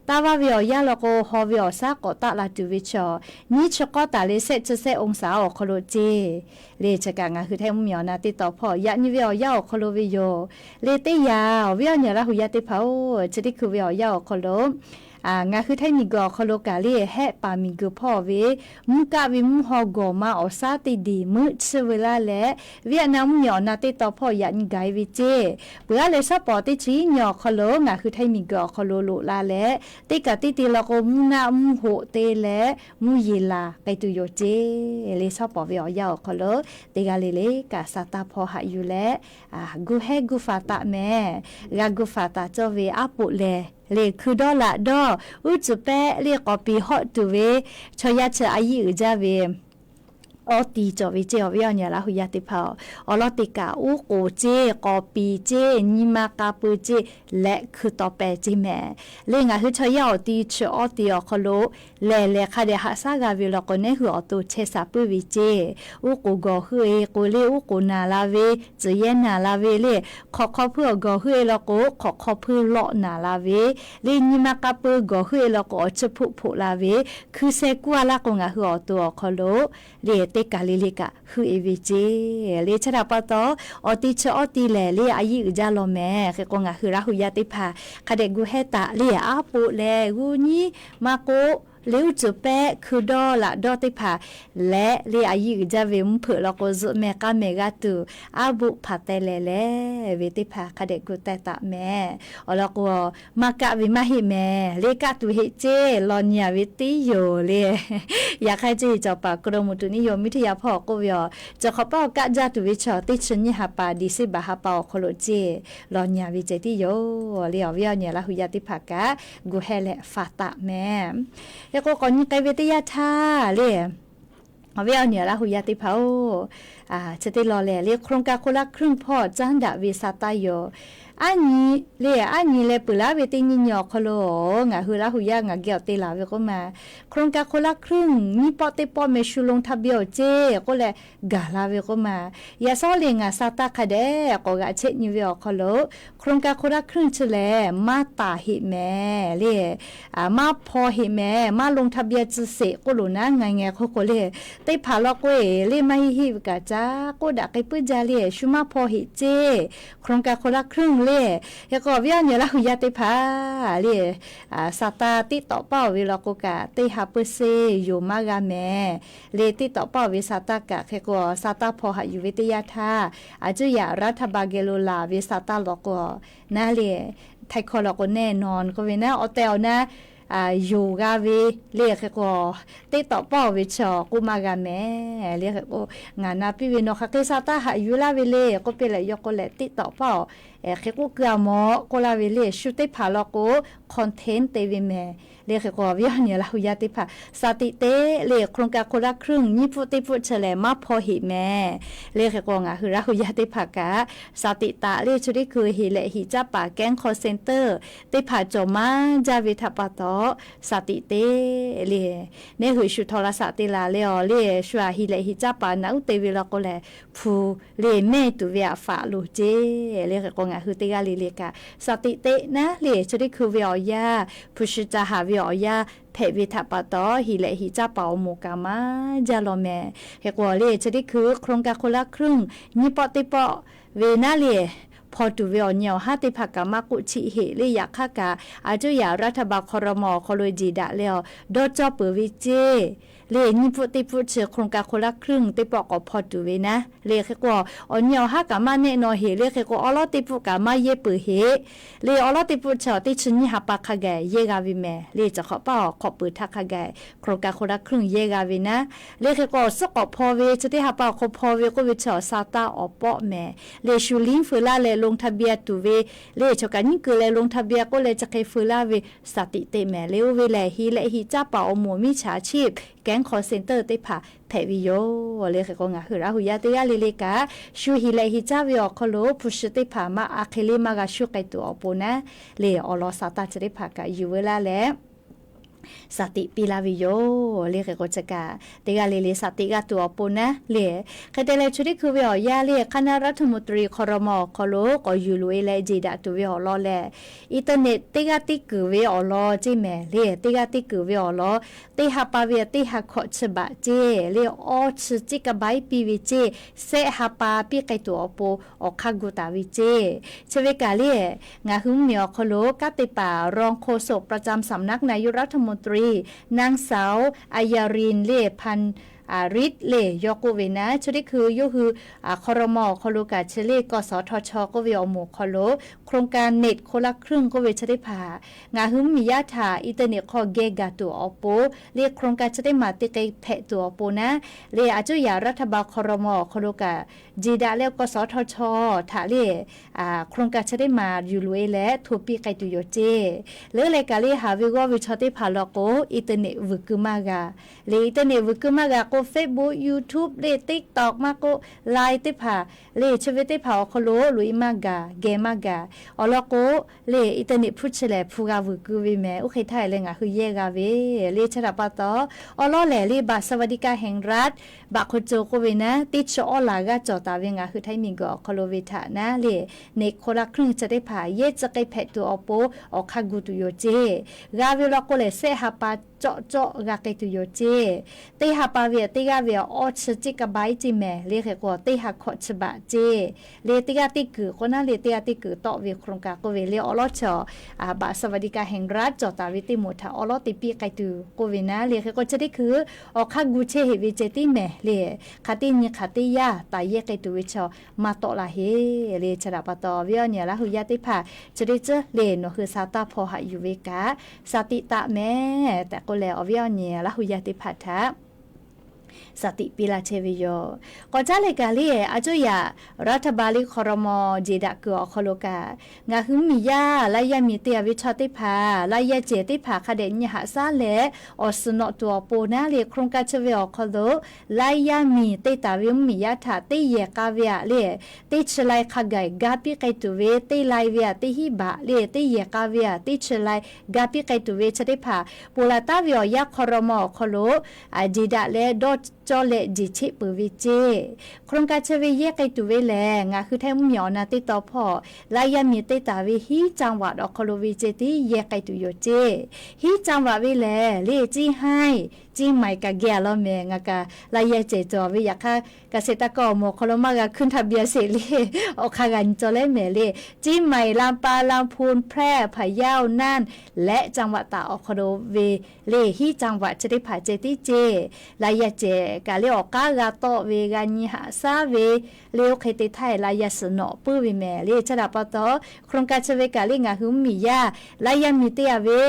taˇ vaˇ ve awˬ yanˇ law k'o haw ve awˬ shaˉ k'awꞈ taˆ la tuˬ ve chaw, nyiˇ chi k'awˇ taˍ leh sehˆ chi sehˆ องศา awˬ hk'aw lo ceˇ. Le chi kaꞈ ngaˬ hui htaiˇ mvuhˇmiˬ awˬ na teˇ taw hpawˇ yaꞈ nyi ve awˬ yanˇ awˬ hk'aw lo ve yoˬ. Le teˇ yanˇ awˬ viˉ awˬ nyi Laˇ hu yaˇ teˇ hpaˍ-oˬ, chi teˇ hkui ve awˬ yanˇ awˬ hk'aw lo ngaˬ hui htaiˇ miˬguiˬ awˬ hk'aw lo kaꞈ le hehˆ paˍ miˬguiˬ hpawˇ ve mvuhˇ kaˆ ve mvuhˇ haw gawˬ ma awˬ shaˉ teˇ diˬ meuˆ chiˇ veu laˇ leh, Vietnam mvuhˇmiˬ awˬ na teˇ taw hpawˇ yaꞈ nyi gaˬ-e ve ceˇ. Peuˬ aˉ leh shaˉ pawˍ teˇ chi hiˉ nyi awˬ hk'aw lo ngaˬ hui htaiˇ miˬguiˬ awˬ hk'aw lo loꞈ la leh, teˇ kaꞈ teˇ te law k'o mvuhˇ naˆ mvuhˇ hoꞈ te leh mvuhˇ yeˬ laˬ k'ai tuˬ yoˬ ceˇ. Le shaˉ pawˍ ve awˬ yanˇ awˬ hk'aw lo teˇ g'aˇ le le kaꞈ sa taˇ hpaw haꞈ yuˬ leh, gu hehˉ gu faˍ taˍ mehˍ. G'a gu faˍ taˍ cawˇ ve aˉ poꞈ lehˬ le hkui dawˇ laꞈ dawˇ uˉ cuˬ pehˆ le k'awꞈ piˍ hawˆ tuˬ ve chaw yaˇ chi a yiˇ uiˍ jaˇ ve awˬ ti cawˬ ve ceˇ. Awˬ viˉ awˬ nyi Laˇ hu yaˇ teˇ hpaˍ-oˬ, awˬ lawn teˇ kaꞈ uˉ k'oˍ ceˇ, k'awꞈ piˍ ceˇ, nyi ma k'a peu ceˇ leh hkui taw pehˍ ceˇ mehˍ. Le ngaˬ hui chaw yaˇ awˬ ti chi awˬ ti awˬ hk'aw lo lehˬ lehˬ hk'a dehꞈ haꞈ shaˉ g'a ve law k'o, neˉ hui awˬ to chehˇ sha puiˉ ve ceˇ. Uˉ k'oˍ gawˬ heuˆ-e k'o le uˉ k'oˍ naˬ la ve, tcuhˬ yehˇ naˬ la ve le, hk'awꞈ hk'aw hpuiˇ awˬ gawˬ heuˆ-e law k'o hk'awꞈ hk'aw hpuiˇ lawˆ naˬ la ve le, nyi ma k'a peu gawˬ heuˆ-e law k'o awˬ chi hpoˆ hpoꞈ la ve, hkui sheh kuˇ-a laˇ k'o ngaˬ hui awˬ to awˬ hk'aw lo le teˇ kaˬ le le kaꞈ heuˆ-e ve ceˇ. Le chi htaꞈ pa taw, awˬ ti chi awˬ ti lehˬ le a yiˇ uiˍ jaˇ law mehˍ. Hk'e k'o ngaˬ hui Laˇ hu yaˇ teˇ hpaˍ hk'a dehꞈ gu hehˉ taˍ le aˉ poꞈ lehˬ g'uˇ nyiˉ maˇ k'oˆ, le uˉ cuˬ pehˆ hkui dawˇ laꞈ dawˇ teˇ hpaˍ leh le a yiˇ uiˍ jaˇ ve mvuhˇ hpeuꞈ law k'o zuhꞈ mehˍ k'a mehˍ g'a tuˬ, aˉ boˆ hpaˍ teh lehˍ leh ve teˇ hpaˍ hk'a dehꞈ gu teh taˍ mehˍ. Awˬ lawn k'o, maˇ kaˆ ve maˇ heˆ mehˍ. Le kaˆ tuˬ heˆ ceˇ, lawˬ nyi-a ve tiˉ yoˬ le. Yaꞈ hk'aˇ ceˇ cawˬ paˍ กรมอุตุนิยมวิทยา hpawˇ k'oˆ ve awˬ, cawˬ hk'awꞈ paˉ awˬ kaˆ jaˇ tuˬ ve chaw teˇ chi nyiˇ ha pa December ha pa awˬ hk'aw lo ceˇ lawˬ nyi-a ve ceh tiˉ yoˬ le. Awˬ viˉ awˬ nyi Laˇ hu yaˇ teˇ hpaˍ kaꞈ gu hehˉ leh faˍ taˍ mehˍ. Hk'e k'o k'awꞈ nyi k'ai ve teˇ yanˇ htaˇ le, awˬ viˉ awˬ nyi Laˇ hu yaˇ teˇ hpaˍ-oˬ, chi teˇ law lehˬ le โครงการคนละครึ่ง hpawˇ caˉ daꞈ ve sa taˇ yoˬ. Aˉ nyi le, aˉ nyi leh peuˬ laˉ ve teˇ nyiˇ nyi awˬ hk'aw lo ngaˬ hui Laˇ hu yaˇ ngaˬ geh awˬ te laˬ ve k'oˆ ma, โครงการคนละครึ่ง nyiˇ pawˆ teˇ pawˆ meh shu ลงทะเบียน awˬ ceˇ k'oˆ leh gaˬ la ve k'oˆ ma. Yaꞈ shawˉ le ngaˬ sa taˇ hk'a dehꞈ k'awꞈ g'aꞈ chehˇ nyi ve awˬ hk'aw lo โครงการคนละครึ่ง chi lehˬ maˇ taˍ heˆ mehˍ le, maˇ hpaw heˆ mehˍ, maˇ ลงทะเบียน tcuh sheˍ k'oˆ loˬ naˉ ngaˬ ngeh hk'oˆ k'o le, teˇ hpaˍ law k'o-e le maˇ heˆ heˆ ve kaꞈ caˇ k'oˆ daꞈ k'ai puiˉ jaˇ le shu maˇ hpaw heˆ ceˇ. โครงการคนละครึ่ง le, hk'e k'o awˬ viˉ awˬ nyi Laˇ hu yaˇ teˇ hpaˍ le, sa taˇ teˇ tawꞈ paˆ-oˬ ve law k'o kaꞈ teˇ ha เปอร์เซ็นต์ yoˬ maˇ g'a mehˍ. Le teˇ tawꞈ paˆ-oˬ ve sa taˇ kaꞈ hk'e k'o sa taˇ hpaw haꞈ yuˬ ve teˇ yanˇ htaˇ, a cuˇ yaꞈ รัฐบาล geh lo laˬ ve sa taˇ law k'o naˉ le, htaiˍ hkawˇ law k'o แน่นอน k'oˆ ve naˉ awˬ tehˬ awˬ na yoˬ g'a ve le. Hk'e k'o teˇ tawꞈ paˆ-oˬ ve chaw k'oˆ maˇ g'a mehˍ le. Hk'e k'o ngaˬ na piˇ ve nawˬ hk'aˬ hk'e sa taˇ haꞈ yuˬ laˇ ve le k'oˆ piˇ leh, yawˇ k'oˆ leh teˇ tawꞈ paˆ-oˬ, hk'e k'oˆ keu-a mawˬ k'oˆ laˇ ve le. Shu teˇ hpaˍ law k'o content te ve mehˍ. Le hk'e k'o, awˬ viˉ awˬ nyi Laˇ hu yaˇ teˇ hpaˍ สติ teˇ le โครงการคนละครึ่ง nyiˇ pfuhˆ teˇ pfuhˆ chi lehˬ maˇ hpaw heꞈ mehˍ. Le hk'e k'o, ngaˬ hui Laˇ hu yaˇ teˇ hpaˍ kaꞈ สติ taˍ le chi teˇ hkui heˍ lehꞈ heˍ caˇ paˍ kehˉ hk'aw center teˇ hpaˍ cawˬ maˇ jaˇ ve htaꞈ pa taw, สติ teˇ le neˇ hui shu htaw la saꞈ te laˬ le awˬ le shu aꞈ heˍ lehꞈ heˍ caˇ paˍ naꞈ uˉ te ve law k'o lehˬ, hpu le mehˇ tuˬ ve aꞈ faꞈ loˬ ceˇ. Le hk'e k'o, ngaˬ hui teˇ g'aˇ le le kaꞈ สติ teˇ naˉ le chi teˇ hkui ve awˬ yanˇ, hpu shi ca haˍ ve awˬ yanˇ hpehꞈ ve htaꞈ pa taw, heˍ lehꞈ heˍ caˇ paˍ awˬ moˍ kaꞈ maˇ jaˇ law mehˍ. Hk'e k'o le, chi teˇ hkui โครงการคนละครึ่ง nyiˇ pawˆ teˇ pawˆ ve naˉ le hpaw tuˬ ve awˬ nyi awˬ haˉ teˇ hpaˍ kaꞈ maˇ k'oˆ chiˆ heˆ le. Yaꞈ hk'aˇ kaꞈ, aˬ cuˇ yaꞈ รัฐบาล ครม. awˬ hk'aw lo jeˬ daꞈ leh awˬ dawˇ cawˇ peuˬ ve ceˇ. Le nyiˇ pfuhˆ teˇ pfuhˆ chi โครงการคนละครึ่ง teˇ pawˆ k'awꞈ hpaw tuˬ ve naˉ le hk'e k'o, awˬ nyi awˬ haˉ kaꞈ maˇ nehˆ naw heˆ. Le hk'e k'o, awˉ lawˉ teˇ pfuhˆ kaꞈ maˇ yehˇ peuˬ heˆ. Le awˉ lawˉ teˇ pfuhˆ chi awˬ teˇ chi nyiˇ ha pa hk'a gaˬ yehˇ g'a ve mehˍ. Le chi hk'awꞈ paˇ awˬ hk'awꞈ peuˬ htaˇ hk'a gaˬ โครงการคนละครึ่ง yehˇ g'a ve naˉ. Le hk'e k'o, awˬ suhˉ k'awꞈ hpaw ve chi teˇ ha pa awˬ hk'aw hpaw ve k'oˆ ve chi awˬ sa taˇ awˬ pawˆ mehˍ. Le shu liˇ feu laˇ leh ลงทะเบียน tuˬ ve, le chaw kaꞈ nyiˉ keu leh ลงทะเบียน k'oˆ leh chi hk'e feu laˇ ve สติ teˇ mehˍ. Le oˇ ve lehˬ, heˍ lehꞈ heˍ caˇ paˍ awˬ moˍ มิจฉาชีพ kehˉ hk'aw center teˇ hpaˍ hpehꞈ ve yoˬ. Le hk'e k'o, ngaˬ hui Laˇ hu yaˇ teˇ g'aˇ le le kaꞈ, shu heˍ lehꞈ heˍ caˇ ve awˬ hk'aw lo hpu shi teˇ hpaˍ maˇ aˬ hk'e le maˇ g'a shuˉ k'ai tuˬ awˬ pon naˉ le, awˬ lawn sa taˇ chi teˇ hpaˍ kaꞈ yuˬ veu laˇ leh สติ piˇ laˇ ve yoˬ. Le hk'e k'o, chi kaꞈ teˇ g'aˇ le le สติ g'a tuˬ awˬ pon naˉ le. Hk'e te leh, chi teˇ hkui ve awˬ yanˇ le คณะรัฐมนตรี ครม. awˬ hk'aw lo k'awꞈ yuˬ loꞈ e leh jeˬ daꞈ tuˬ ve awˬ lawn lehˬ, internet teˇ g'aˇ teˇ kuiˬ ve awˬ lawn ceˇ mehˍ. Le teˇ g'aˇ teˇ kuiˬ ve awˬ lawn, teˇ ha pa ve teˇ ha hkawꞈ chi baꞈ ceˇ. Le awˇ chi ciˉ ka baiˉ piˇ ve ceˇ. Sehˆ ha pa piˇ k'ai tuˬ awˬ pon awˬ hk'aˇ gu taˍ ve ceˇ. Chi ve kaꞈ le, ngaˬ hui mvuhˇmiˬ awˬ hk'aw lo kanˉ te paˍ รองโฆษกประจำสำนักนายกรัฐมนตรี นางสาว อัญญาริน le พรรณฤทธิ์ le yawˇ k'oˆ ve naˉ, chi teˇ hkui yawˇ hui ครม. awˬ hk'aw lo kaꞈ chi le กสทช. k'oˆ ve awˬ moˍ awˬ hk'aw lo โครงการเน็ตคนละครึ่ง k'oˆ ve chi teˇ hpaˍ ngaˬ hui mvuhˇmiˬ yaˇ htaꞈ internet hk'aw geh gaˬ tuˬ awˬ pon, le โครงการ chi teˇ maˬ te k'ai hpehꞈ tuˬ awˬ pon naˉ, le aˬ cuˇ yaꞈ รัฐบาล ครม. awˬ hk'aw lo kaꞈ jeˬ daꞈ leh กสทช. htaꞈ le โครงการ chi teˇ maˬ yuˬ loꞈ e leh hto piˇ k'ai tuˬ yoˬ ceˇ. Leuˉ leh kaꞈ le, haˍ ve g'awˇ ve chaw teˇ hpaˍ law k'o, internet vuiˬ keu maˇ g'a. Le internet vuiˬ keu maˇ g'a k'o, Facebook, YouTube, le TikTok maˇ k'oˆ, Line teˇ hpaˍ, le chi ve teˇ hpaˍ awˬ hk'aw lo loꞈ e maˇ gaˬ, geh maˇ gaˬ. Awˬ lawn k'o, le internet hpu chi lehˬ hpu g'a vuiˬ keu ve mehˍ. Oˇ hk'e htaˇ e leh ngaˬ hui yehˇ g'a ve le. Chi htaꞈ pa taw, awˉ lawˉ lehˬ le บัตรสวัสดิการแห่งรัฐ บัตรคนจน k'oˆ ve naˉ, teˇ chi awˉ laˬ g'aˇ cawˬ taˍ ve ngaˬ hui htaiˇ miˬguiˬ awˬ hk'aw lo ve htaꞈ naˉ le, เน็ตคนละครึ่ง chi teˇ hpaˍ yehˇ tcuh k'ai hpehꞈ tuˬ awˬ pon awˬ hk'aˇ gu tuˬ yoˬ ceˇ. G'a ve law k'o lehˬ, sehˆ ha pa cawˆ cawˆ g'a k'ai tuˬ yoˬ ceˇ. Teˇ ha pa ve teˇ g'aˇ ve awˇ chi ciˉ ka baiˉ ceˇ mehˍ. Le hk'e k'o, teˇ ha hkawꞈ chi baꞈ ceˇ. Le teˇ g'aˇ teˇ kuiˬ k'o naˉ le, teˇ g'aˇ teˇ kuiˬ tawˆ ve โครงการ k'oˆ ve le, awˉ lawˉ chi บัตรสวัสดิการแห่งรัฐ cawˬ taˍ ve teˇ moˍ htaꞈ awˉ lawˉ te piˇ k'ai tuˬ k'oˆ ve naˉ le. Hk'e k'o, chi teˇ hkui awˬ hk'aˇ gu chehˇ heˆ ve ceh tiˉ mehˍ le. Hk'aˬ teˇ nyi hk'aˬ teˇ yanˇ taˍ yehˇ k'ai tuˬ ve chaw maˇ tawˆ la heˆ le. Chi htaꞈ pa taw, awˬ viˉ awˬ nyi Laˇ hu yaˇ teˇ hpaˍ, chi teˇ ceuˬ le nawˬ hui sa taˇ hpaw haꞈ yuˬ ve kaꞈ, สติ taˆ mehˍ tehꞈ k'oˆ leh, awˬ viˉ awˬ nyi Laˇ hu yaˇ teˇ hpaˍ htaꞈ สติ piˇ laˇ chehˇ ve yoˬ. K'awꞈ caˉ leh kaꞈ le, aˬ cuˇ yaꞈ รัฐบาล le ครม. jeˬ daꞈ kuiˬ awˬ hk'aw lo kaꞈ, ngaˬ hui mvuhˇmiˬ yaˇ laiˇ yaˇ miˬ te a ve chaw teˇ hpaˍ, laiˇ yaˇ cehˬ teˇ hpaˍ hk'a dehꞈ nyi haꞈ shaˉ leh awˬ suhˍ nawꞈ tuˬ awˬ pon naˉ le, โครงการ chi ve awˬ hk'aw lo laiˇ yaˇ miˬ te taˍ ve mvuhˇmiˬ yaˇ htaꞈ teˇ yehˬ k'a ve aꞈ le, teˇ chi lai hk'a gaˬ ga piˇ k'ai tuˬ ve, teˇ lai ve aꞈ teˇ hinˉ baꞈ le, teˇ yehˬ k'a ve aꞈ teˇ chi lai ga piˇ k'ai tuˬ ve chi teˇ hpaˍ ponˬ laˬ taˍ ve awˬ yanˇ ครม. awˬ hk'aw lo jeˬ daꞈ leh dawˇ cawˇ leh jeˬ cheˆ peuˬ ve ceˇ. โครงการ chi ve yehˇ k'ai tuˬ ve lehˬ, ngaˬ hui htaiˇ mvuhˇmiˬ awˬ na teˇ taw hpawˇ laiˇ yaˇ miˬ te taˍ ve hiˉ จังหวัด awˬ hk'aw lo ve ceh tiˉ yehˇ k'ai tuˬ yoˬ ceˇ. Hiˉ จังหวัด ve lehˬ le, เชียงราย, เชียงใหม่ kaꞈ geh a law mehˍ. Ngaˬ kaꞈ laiˇ yaˇ cehˬ cawˬ ve yaꞈ hk'aˇ, เกษตรกร awˬ moˍ awˬ hk'aw lo maˇ g'a hkuiˇ ทะเบียน sheˍ le, awˬ hk'aˇ g'a nyi cawˬ leh mehˍ le. เชียงใหม่, ลำปาง, ลำพูน, แพร่, พะเยา, น่าน และ จังหวัดตาก awˬ hk'aw lo ve le, hiˉ จังหวัด chi teˇ hpaˍ ceh tiˉ ceˇ. Laiˇ yaˇ cehˬ kaꞈ le awˬ k'aˉ g'a tawˆ ve, g'a nyi haꞈ shaˉ ve le, oˇ hk'e te htaˇ laiˇ yaˇ suhˍ nawꞈ puiˉ ve mehˍ le. Chi htaꞈ pa taw, โครงการ chi ve kaꞈ le ngaˬ hui mvuhˇmiˬ yaˇ laiˇ yaˇ miˬ te a ve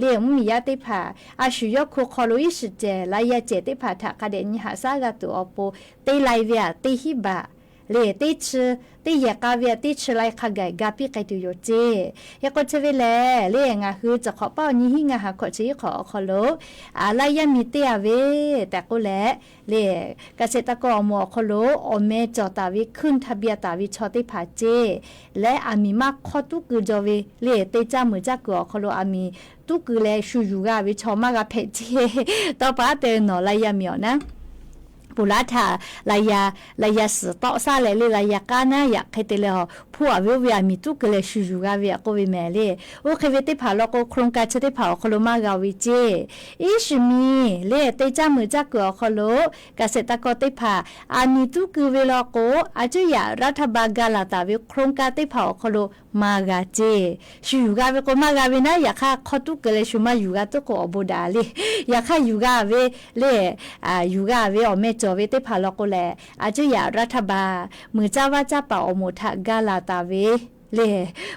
le, mvuhˇmiˬ yaˇ teˇ hpaˍ a shu yawˇ hku hk'aw lo iˉ shiˍ cehˬ laiˇ yaˇ cehˬ teˇ hpaˍ htaꞈ hk'a dehꞈ nyi haꞈ shaˉ g'a tuˬ awˬ pon teˇ lai ve aꞈ teˇ hinˉ baꞈ le teˇ chi, teˇ yehˬ k'a ve teˇ chi lai hk'a gaˬ ga piˇ k'ai tuˬ yoˬ ceˇ. Hk'e k'o chi ve lehˬ le, ngaˬ hui tcuh hk'awꞈ paˉ awˬ nyi hiˉ ngaˇ ha hkawꞈ chi hiˉ hk'awꞈ awˬ hk'aw lo, a, laˇ yaˇ miˬ teˇ g'aˇ ve tehꞈ k'oˆ leh, le เกษตรกร awˬ moˍ awˬ hk'aw lo awˬ meh cawˬ taˍ ve ขึ้นทะเบียน taˍ ve chaw teˇ hpaˍ ceˇ, leh aˬ miˍ maˇ hk'awˇ tuˉ keu jaw ve le teˇ caˇ meuˍ caˇ kuiˬ awˬ hk'aw lo aˬ miˍ tuˉ keu leh shu yuˬ g'a ve chaw maˇ g'a hpehꞈ ceˇ. Tawˇ pa te nawˬ laˇ yaˇ miˬ awˬ naˉ ponˬ laˇ htaꞈ laˇ yaˇ, laˇ yaˇ suhˍ tawˆ saˉ leh le laˇ yaˇ k'aˉ naˉ yaꞈ hk'e te leh a hpu aˬ ve oˇ ve aˬ miˍ tuˉ keu leh shu yuˬ g'a ve k'oˆ ve mehˍ le. Oˇ hk'e ve teˇ hpaˍ law k'o, โครงการ chi teˇ hpaˍ awˬ hk'aw lo maˇ g'a ve ceˇ. Iˉ shiˍ miˬ le teˇ caˇ meuˍ caˇ kuiˬ awˬ hk'aw lo เกษตรกร teˇ hpaˍ aˬ miˍ tuˉ keu ve law k'o, a cuˇ yaꞈ รัฐบาล ga laˬ taˍ ve โครงการ teˇ hpaˍ awˬ hk'aw lo maˇ g'a ceˇ. Shu yuˬ g'a ve k'o maˇ g'a ve naˉ, yaꞈ hk'aˇ hk'awˇ tuˉ keu leh shu maˇ yuˬ g'a tuˬ k'o awˬ bon daꞈ le. Yaꞈ hk'aˇ yuˬ g'a ve le, yuˬ g'a ve awˬ meh cawˬ ve teˇ hpaˍ law k'o lehˬ, a cuˇ yaꞈ รัฐบาล meuˍ caˇ vaˇ caˇ paˍ awˬ moˍ htaꞈ ga laˬ taˍ ve le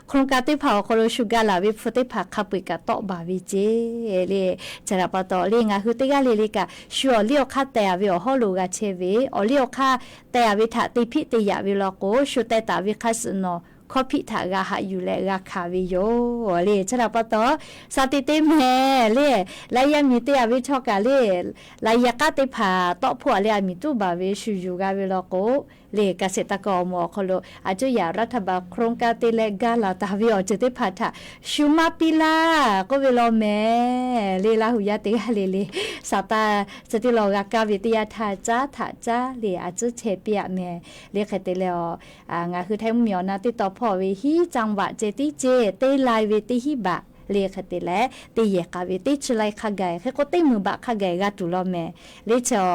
โครงการ teˇ hpaˍ awˬ hk'aw lo shu ga laˬ ve hpu teˇ hpaˍ hk'a peu-eˬ kaꞈ tawˆ baˬ ve ceˇ le. Chi htaꞈ pa taw le ngaˬ hui teˇ g'aˇ le le kaꞈ shu awˬ liˇ awˬ hk'aˇ teh-a ve awˬ hawˉ lo g'a chehˇ ve, awˬ liˇ awˬ hk'aˇ teh-a ve htaꞈ te hpiˆ te yaꞈ ve law k'o, shu teh taˍ ve hk'a suhˍ nawˬ hkawˇ hpiˆ htaꞈ g'a haꞈ yuˬ leh g'a hkanˍ ve yoˬ le. Chi htaꞈ pa taw, sa te teˇ mehˍ le, laˇ yaˇ miˬ teˇ g'aˇ ve chaw kaꞈ le, laˇ yaˇ k'aˉ teˇ hpaˍ tawˆ hpoˆ-a leh aˬ miˍ tuˉ baˬ ve shu yuˬ g'a ve law k'o, le เกษตรกร awˬ moˍ awˬ hk'aw lo a cuˇ yaꞈ รัฐบาล โครงการ te leh ga laˬ taˍ ve awˬ ceuˬ teˇ hpaˍ htaꞈ shu maˇ piˇ laˇ k'oˆ ve law mehˍ le. Laˇ hu yaˇ teˇ g'aˇ le le, saˍtanˍ chi teˇ law g'a kaˇ ve teˇ yanˇ htaˇ caˉ htaꞈ caˉ le a cuˉ chehˇ piˇ-a mehˍ le. Hk'e te leh a, ngaˬ hui Htaiˇ mvuhˇmiˬ awˬ na teˇ taw hpawˇ ve hiˉ จังหวัด ceh tiˉ ceˇ, teˇ lai ve teˇ hiˉ baꞈ le hk'e te leh teˇ yehˬ k'a ve teˇ chi lai hk'a gaˬ hk'e k'o teˇ meuˍ baꞈ hk'a gaˬ g'a tuˬ law mehˍ le. Chi a,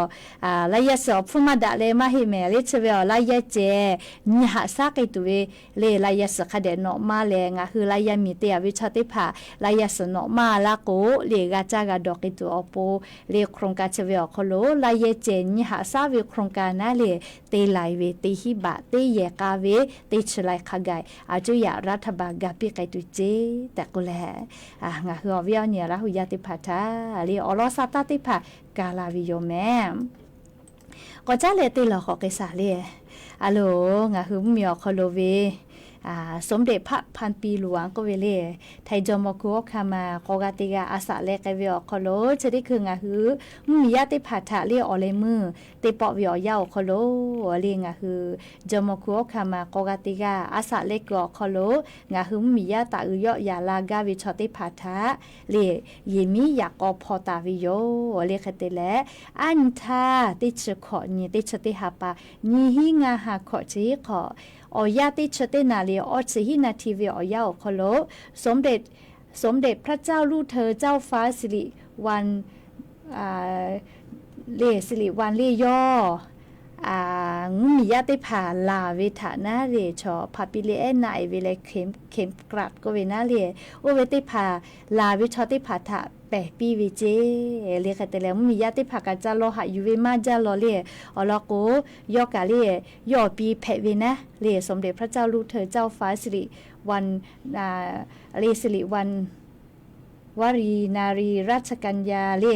laˇ yaˇ suhˍ awˬ hpfuhˇ maˇ daꞈ leh maˇ heˆ mehˍ le. Chi ve awˬ laˇ yaˇ ceh nyi haꞈ shaˉ k'ai tuˬ ve le, laˇ yaˇ suhˍ hk'a dehꞈ nawꞈ maˇ leh ngaˬ hui laˇ yaˇ miˬ teˇ g'aˇ ve chaw teˇ hpaˍ laˇ yaˇ suhˍ nawꞈ maˇ laˇ k'o le, g'a caˇ g'a dawˬ k'ai tuˬ awˬ pon le โครงการ chi ve awˬ hk'aw lo laˇ yaˇ ceh nyi haꞈ shaˉ ve โครงการ naˉ le, teˇ lai ve teˇ hiˉ baꞈ teˇ yehˬ k'a ve teˇ chi lai hk'a gaˬ a cuˇ yaꞈ รัฐบาล ga piˇ k'ai tuˬ ceˇ tehꞈ k'oˆ leh, ngaˬ hui awˬ viˉ awˬ nyi Laˇ hu yaˇ teˇ hpaˍ htaꞈ le awˬ lawn sa taˇ teˇ hpaˍ ga la ve yoˬ mehˍ. K'awꞈ caˉ leh teˇ lawˬ k'awꞈ k'ai shaˍ le. A loˬ, ngaˬ hui mvuhˇmiˬ awˬ hk'aw lo ve สมเด็จพระพันปีหลวง k'oˆ ve le, Htaiˇ jawˇmawˇ hku awˉ hkanˇ ma k'awꞈ g'a teˇ g'aˇ a shaꞈ leh k'ai ve awˬ hk'aw lo chi teˇ hkui ngaˬ hui mvuhˇmiˬ yaˇ teˇ hpaˍ htaꞈ le awˬ leh meuˇ teˇ pawˆ ve awˬ yanˇ awˬ hk'aw lo le ngaˬ hui jawˇmawˇ hku awˉ hkanˇ ma k'awꞈ g'a teˇ g'aˇ a shaꞈ leh kuiˬ awˬ hk'aw lo ngaˬ hui mvuhˇmiˬ yaˇ taˍ uiˍ yawˆ yaꞈ la gaˇ ve chaw teˇ hpaˍ htaꞈ le yehˬ miˉ yaꞈ k'aw hpaw taˍ ve yoˬ le. Hk'e te leh, aˉ nyi htaˇ teˇ chi hkawꞈ nyi teˇ chi teˇ ha pa nyi hiˉ ngaˇ ha hkawꞈ chi hiˉ hk'awꞈ, awˬ yanˇ teˇ chi teˇ naˍ riˍ awˇ chi hiˉ naˍ htiˇ ve awˬ yanˇ awˬ hk'aw lo สมเด็จ สมเด็จพระเจ้าลูกเธอเจ้าฟ้าสิริวัลย์ le สิริวัลย์ le yawˇ mvuhˇmiˬ yaˇ teˇ hpaˍ laˬ ve htaꞈ naˉ le chaw hpaˍ piˇ le ehˉ naˆ-e ve leh เข็มกลัด k'oˆ ve naˉ le, oˇ ve teˇ hpaˍ laˬ ve chaw teˇ hpaˍ htaꞈ pehˬ piˇ ve ceˇ le. Hk'e te leh mvuhˇmiˬ yaˇ teˇ hpaˍ kaꞈ ca law haꞈ yuˬ ve maˇ jaˇ law le. Awˬ lawn k'o, yawˇ kaꞈ le yawˇ awˬ pi hpehꞈ ve naˉ le, สมเด็จพระเจ้าลูกเธอเจ้าฟ้าสิริวัลย์ le สิริวัลย์ วรีนารีราชกัญญา le,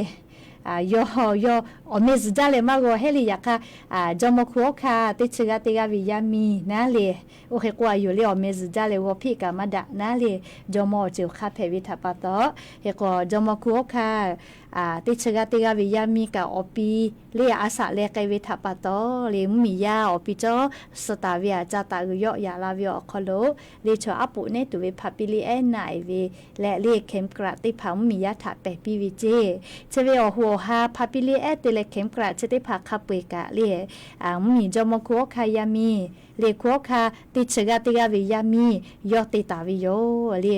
yawˇ yawˇ awˬ meh zuhˬ jaˇ leh maˇ g'aw hehˉ le. Yaꞈ hk'aˇ, jawˇmawˇ hku awˉ hkanˇ teˇ chi g'aˇ teˇ g'aˇ ve yaˇ miˇ naˉ le, oˇ hk'e k'o a yoˬ le awˬ meh zuhˬ jaˇ leh g'aw hpiˆ kaꞈ maˇ daꞈ naˉ le, jawˇmawˇ awˬ ceuˬ hk'a hpehꞈ ve htaꞈ pa taw, hk'e k'o jawˇmawˇ hku awˉ hkanˇ teˇ chi g'aˇ teˇ g'aˇ ve yaˇ miˇ kaꞈ awˬ pi le a shaꞈ leh k'ai ve htaꞈ pa taw le, mvuhˇmiˬ yaˇ awˬ pi cawˇ suh taˍ ve aꞈ ca taˍ uiˍ yawˆ yaꞈ la ve awˬ hk'aw lo, le chaw aˉ poꞈ neˉ tuˬ ve hpaˍ piˇ le ehˉ naˆ-e ve leh le เข็มกลัด teˇ hpaˍ mvuhˇmiˬ yaˇ htaꞈ pehˬ piˇ ve ceˇ. Chi ve awˬ hoꞈ awˬ ha hpaˍ piˇ le ehˉ te leh เข็มกลัด chi teˇ hpaˍ hk'a peu-eˬ kaꞈ le, mvuhˇmiˬ jawˇmawˇ hku awˉ hkanˇ yaˇ miˇ le hku awˉ hkanˇ teˇ chi g'aˇ teˇ g'aˇ ve yaˇ miˇ yawˇ te taˍ ve yoˬ le.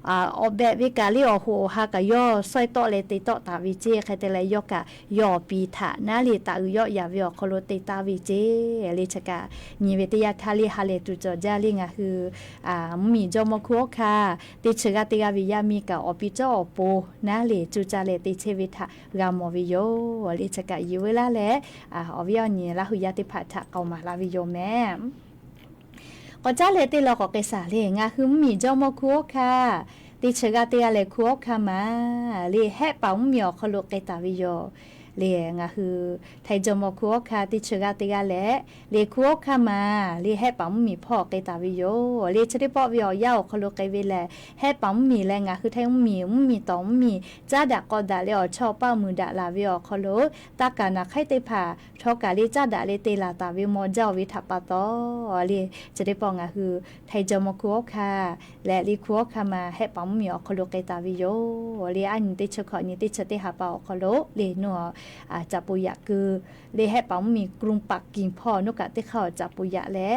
Awˬ behꞈ ve kaꞈ le awˬ hoꞈ awˬ ha kaꞈ yawˇ sawehˇ tawˆ leh te tawˆ taˍ ve ceˇ. Hk'e te leh yawˇ kaꞈ yawˇ awˬ pi htaꞈ naˉ le taˍ uiˍ yawˆ yaꞈ ve awˬ hk'aw lo te taˍ ve ceˇ le. Chi kaꞈ nyi ve teˇ yanˇ htaˇ le ha lehˬ tuˬ cawˬ jaˇ le. Ngaˬ hui mvuhˇmiˬ jawˇmawˇ hku awˉ hkanˇ teˇ chi g'aˇ teˇ g'aˇ ve yaˇ miˇ kaꞈ awˬ pi cawˇ awˬ pon naˉ le cuˇ caˇ leh te chehˇ ve htaꞈ g'a mawˬ ve yoˬ le. Chi kaꞈ yiˬ veu laˇ leh awˬ viˉ awˬ nyi Laˇ hu yaˇ teˇ hpaˍ htaꞈ k'aoˍ maˍ la ve yoˬ mehˍ. K'awꞈ caˉ leh teˇ lawˬ k'awꞈ k'ai shaˍ le. Ngaˬ hui mvuhˇmiˬ jawˇmawˇ hku awˉ hkanˇ teˇ chi g'aˇ teˇ g'aˇ leh hku awˉ hkanˇ ma le Hehˆ paˍ mvuhˇmiˬ awˬ hk'aw lo k'ai taˍ ve yoˬ. Le ngaˬ hui Htaiˇ jawˇmawˇ Hkunˉ Awˉ hkanˇ teˇ chi g'aˇ teˇ g'aˇ lehˬ, le Hkunˉ Awˉ hkanˇ ma le Hehˆ paˍ mvuhˇmiˬ hpawˇ k'ai taˍ ve yoˬ. Le chi teˇ pawˆ ve awˬ yanˇ awˬ hk'aw lo k'ai ve lehˬ, Hehˆ paˍ mvuhˇmiˬ leh ngaˬ hui Htaiˇ mvuhˇmiˬ, mvuhˇmiˬ tawˍ mvuhˇmiˬ caˉ daꞈ k'aw daꞈ leh awˬ chawˇ awˬ paˇ muiˬ daꞈ laˬ ve awˬ hk'aw lo, taˇ kaˍ naˍ hk'aiˉ teˇ hpaˍ htawˇ kaꞈ le caˉ daꞈ leh te laˬ taˍ ve maw jaˇ ve htaꞈ pa taw, le chi teˇ pawˆ ngaˬ hui Htaiˇ jawˇmawˇ Hkunˉ Awˉ hkanˇ leh le Hkunˉ Awˉ hkanˇ ma Hehˆ paˍ mvuhˇmiˬ awˬ hk'aw lo k'ai taˍ ve yoˬ. Le aˉ nyi teˇ chi hkawꞈ nyi teˇ chi teˇ ha pa awˬ hk'aw lo le nawˬ caꞈ poˍ yaꞈ keu le Hehˆ paˍ mvuhˇmiˬ กรุงปักกิ่ง hpawˇ nawˬ kaꞈ teˇ hk'aˇ caꞈ poˍ yaꞈ leh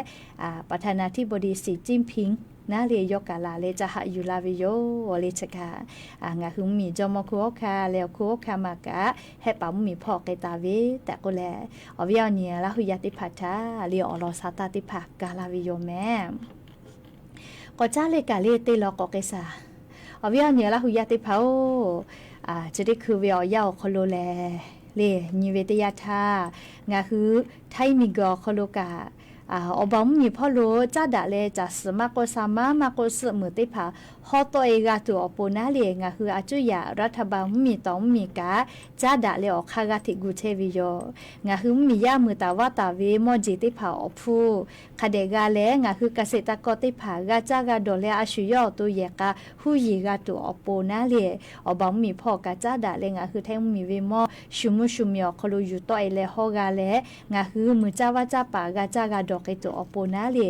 ประธานาธิบดี สีจิ้นผิง naˉ le yawˇ kaꞈ laˬ leh ca haꞈ yuˬ la ve yoˬ. Le chi kaꞈ ngaˬ hui mvuhˇmiˬ jawˇmawˇ Hkunˉ Awˉ hkanˇ leh awˬ Hkunˉ Awˉ hkanˇ ma kaꞈ Hehˆ paˍ mvuhˇmiˬ hpawˇ k'ai taˍ ve tehꞈ k'oˆ leh, awˬ viˉ awˬ nyi Laˇ hu yaˇ teˇ hpaˍ htaꞈ le awˬ lawn sha taˇ teˇ hpaˍ ga la ve yoˬ mehˍ. K'awꞈ caˉ le kaꞈ le te lawˬ k'awꞈ k'ai shaˍ. Awˬ viˉ awˬ nyi Laˇ hu yaˇ teˇ hpaˍ-oˬ, chi teˇ hkui ve awˬ yanˇ awˬ hk'aw lo lehˬ, le nyi ve teˇ yanˇ htaˇ, ngaˬ hui Htaiˇ miˬguiˬ awˬ hk'aw lo kaꞈ awˬ baˬ mvuhˇmiˬ hpawˇ lo caˉ daꞈ leh caˬ suhˍ maˇ k'oˆ, sa maˉ maˇ k'oˆ, suhˆ meuˍ teˇ hpaˍ hawˉ tawˆ e g'a tuˬ awˬ pon naˉ le ngaˬ hui a cuˇ yaꞈ รัฐบาล mvuhˇmiˬ tawˍ mvuhˇmiˬ kaꞈ caˉ daꞈ leh awˬ hk'aˇ g'a hteꞈ gu chehˇ ve yoˬ. Ngaˬ hui mvuhˇmiˬ yaˇ mui taˍ vaˇ taˍ ve mawˇ jeˬ teˇ hpaˍ awˬ hpfuhˇ hk'a dehꞈ g'a leh, ngaˬ hui เกษตรกร teˇ hpaˍ g'a caˇ g'a dawˬ leh a shu yawˇ awˬ to yehˬ k'a huˉ yeˬ g'a tuˬ awˬ pon naˉ le, awˬ baˬ mvuhˇmiˬ hpawˇ kaꞈ caˉ daꞈ leh ngaˬ hui Htaiˇ mvuhˇmiˬ ve mawˇ shu mvuhˇ shu miˬ awˬ hk'aw lo yuˬ tawˆ e leh hawˉ g'a leh, ngaˬ hui mui caˇ vaˇ caˇ paˍ g'a caˇ g'a dawˬ k'ai tuˬ awˬ pon naˉ le,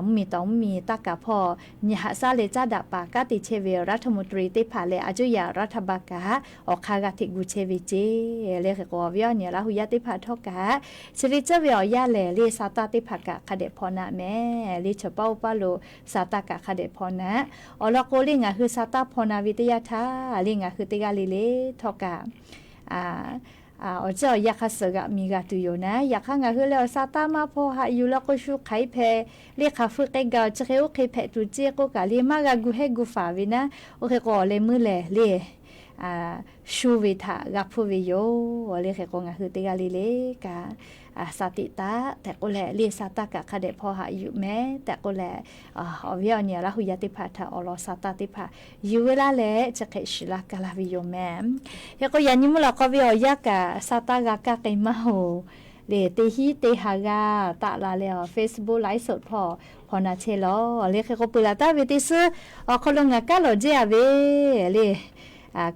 mvuhˇmiˬ tawˍ mvuhˇmiˬ taˇ kaˍ hpawˇ nyi haꞈ shaˉ leh caˉ daꞈ paˍ kanˉ te chehˇ ve รัฐมนตรี teˇ hpaˍ leh a cuˇ yaꞈ รัฐบาล kaꞈ awˬ hk'aˇ g'a hteꞈ gu chehˇ ve ceˇ. Le hk'e k'o awˬ viˉ awˬ nyi Laˇ hu yaˇ teˇ hpaˍ htawˇ kaꞈ chi ve tcuhˉ ve awˬ yanˇ lehˬ le sa taˇ teˇ hpaˍ kaꞈ hk'a dehꞈ hpaw naˆ mehˍ. Le chaw paˇ oˇ paˇ lo sa taˇ kaꞈ hk'a dehꞈ hpaw naˆ. Awˬ lawn k'o le ngaˬ hui sa taˇ hpaw na ve teˇ yanˇ htaˇ le ngaˬ hui teˇ g'aˇ le le htawˇ kaꞈ awˬ ceuˬ awˬ yanˇ hk'a suhˍ g'aꞈ miˬ g'a tuˬ yoˬ naˉ. Yaꞈ hk'aˇ ngaˬ hui leh awˬ sa taˇ maˇ hpaw haꞈ yuˬ la k'o shu hk'aˬ hk'e hpehꞈ le, hk'aˬ hpui k'ai gaˬ awˬ chi hk'e oˇ hk'e hpehꞈ tuˬ ceˇ k'oˆ kaꞈ le maˇ g'a gu hehˉ gu faˍ ve naˉ. Oˇ hk'e k'o awˬ leh meuˇ lehˬ le shu ve htaꞈ g'a hpuˇ ve yoˬ. Le hk'e k'o ngaˬ hui teˇ g'aˇ le le kaꞈ sa tiꞈ taˉ tehꞈ k'oˆ leh le sa taˇ kaꞈ hk'a dehꞈ hpaw haꞈ yuˬ mehˍ tehꞈ k'oˆ leh, awˬ viˉ awˬ nyi Laˇ hu yaˇ teˇ hpaˍ htaꞈ awˬ lawn sa taˇ teˇ hpaˍ yuˬ ve laˇ leh chi hk'e shiˍ laˇ ka laˇ ve yoˬ mehˍ. Hk'e k'o yaꞈ nyi mvuhˇ lawꞈ k'aw ve awˬ yanˇ kaꞈ sa taˇ g'a kaˇ k'ai maˇ oˬ. Le teˇ hinˉ teˇ ha g'aˇ taˆ la leh awˬ Facebook ไลฟ์สด hpawˇ hpaw na chehˇ lawˬ. Le hk'e k'o peuˬ laˬ taˍ ve teˇ suhˉ awˬ hk'aw lo ngaˬ kaˉ lawˬ jehˇ a ve le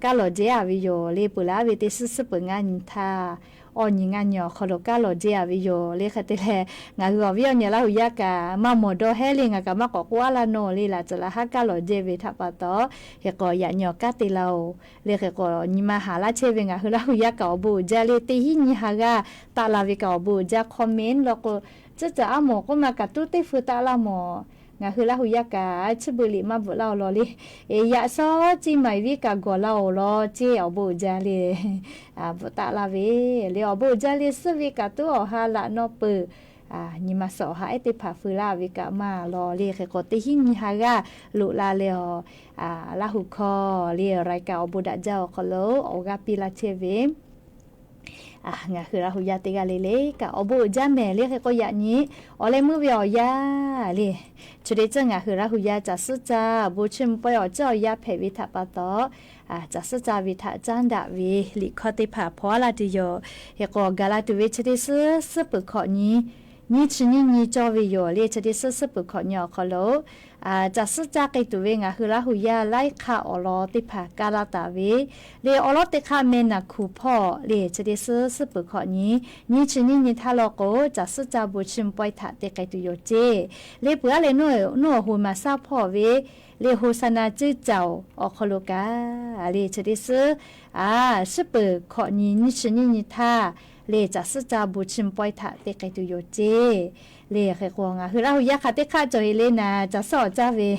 kaˉ lawˬ jehˇ a ve yoˬ. Le peuˬ laˬ ve teˇ suhˉ suhˉ peuˬ ngaˇ nyi htaˇ awˬ nyi ngaˇ nyi awˬ hk'aw lo kaˉ lawˬ jehˇ a ve yoˬ. Le hk'e te leh ngaˬ hui awˬ viˉ awˬ nyi Laˇ hu yaˇ kaꞈ maˇ mawˬ dawˇ hehˉ le ngaˬ kaꞈ maˇ k'awꞈ k'oˆ a laˇ nawˬ le laꞈ tcuh laꞈ haˉ kaˉ lawˬ jehˇ ve htaꞈ pa taw, hk'e k'o yaꞈ nyi awˬ kanˉ te la oˬ. Le hk'e k'o nyi ma haˍ laˇ chehˇ ve ngaˬ hui Laˇ hu yaˇ kaꞈ awˬ bon uiˍ jaˇ le teˇ hinˉ nyi ha g'aˇ taˆ la ve kaꞈ awˬ bon uiˍ jaˇ. Comment law k'o, tcuhˉ caˬ aˉ mawˬ k'oˆ ma kaꞈ tuˉ teˇ feu taˆ laˇ mawˬ. Ngaˬ hui Laˇ hu yaˇ kaꞈ chi beuꞈ liꞈ maˇ bvuhꞈ laˇ awˬ lawn le. Yaꞈ shawˉ ceˇ maˍ viˉ kaꞈ gawˬ la awˬ lawn ceˇ awˬ bon uiˍ jaˇ le bvuhꞈ taˆ laˇ ve le awˬ bon uiˍ jaˇ le suhˉ ve kaꞈ tuˉ awˬ ha laꞈ naw peuˬ nyi ma suhˍ awˬ ha ehˉ teˇ hpaˍ feu laˇ ve kaꞈ maˇ law le. Hk'e k'o teˇ hinˉ nyi ha g'aˇ loꞈ la leh awˬ Laˇ hu hkawˇ le รายการ awˬ bon daꞈ jaˇ awˬ hk'aw lo awˬ g'aˇ piˇ laˇ chehˇ ve ngaˬ hui Laˇ hu yaˇ teˇ g'aˇ le le kaꞈ awˬ bon uiˍ jaˇ mehˍ. Le hk'e k'o yaꞈ nyi awˬ leh meuˇ ve awˬ yanˇ le chi teˇ ceuˬ ngaˬ hui Laˇ hu yaˇ caˬ suhˉ caˇ bon chiˇ mvuh pawehˇ awˬ ceuˬ awˬ yanˇ hpehꞈ ve htaꞈ pa taw, caˬ suhˉ caˇ ve htaꞈ caˉ daꞈ ve liꞈ hkawˇ teˇ hpaˍ hpaw a laˇ tuˬ yoˬ. Hk'e k'o gaˬ la tuˬ ve chi teˇ suhˉ suhˉ peuˬ hkawꞈ nyi nyiˇ chi nyiˇ nyi cawˇ ve yoˬ. Le chi teˇ suhˉ suhˉ peuˬ hkawꞈ nyi awˬ hk'aw lo caˬ suhˉ caˇ k'ai tuˬ ve ngaˬ hui Laˇ hu yaˇ laiˉ hk'aˇ awˬ lawn teˇ hpaˍ kaˇ laˇ taˍ ve le awˬ lawn teˇ hk'aˇ meh naˬ hkuˬ hpawˇ le chi teˇ suhˉ suhˉ peuˬ hkawꞈ nyi nyiˇ chi nyiˇ nyi htaˇ law k'o, caˬ suhˉ caˇ bon chiˇ mvuh pawehˇ htaꞈ te k'ai tuˬ yoˬ ceˇ. Le peuˬ a leh nawˬ awˬ hui maˍ shaˉ hpawˇ ve le โฆษณา ceˇ caoˬ awˬ hk'aw lo kaꞈ le chi teˇ suhˉ suhˉ peuˬ hkawꞈ nyi nyiˇ chi nyiˇ nyi htaˇ le caˬ suhˉ caˇ bon chiˇ mvuh pawehˇ htaꞈ te k'ai tuˬ yoˬ ceˇ. Le hk'e k'o ngaˬ hui Laˇ hu yaˇ hk'aˬ teˇ hk'aˆ cawˬ e le naˍ caˬ suhˉ awˬ caˇ ve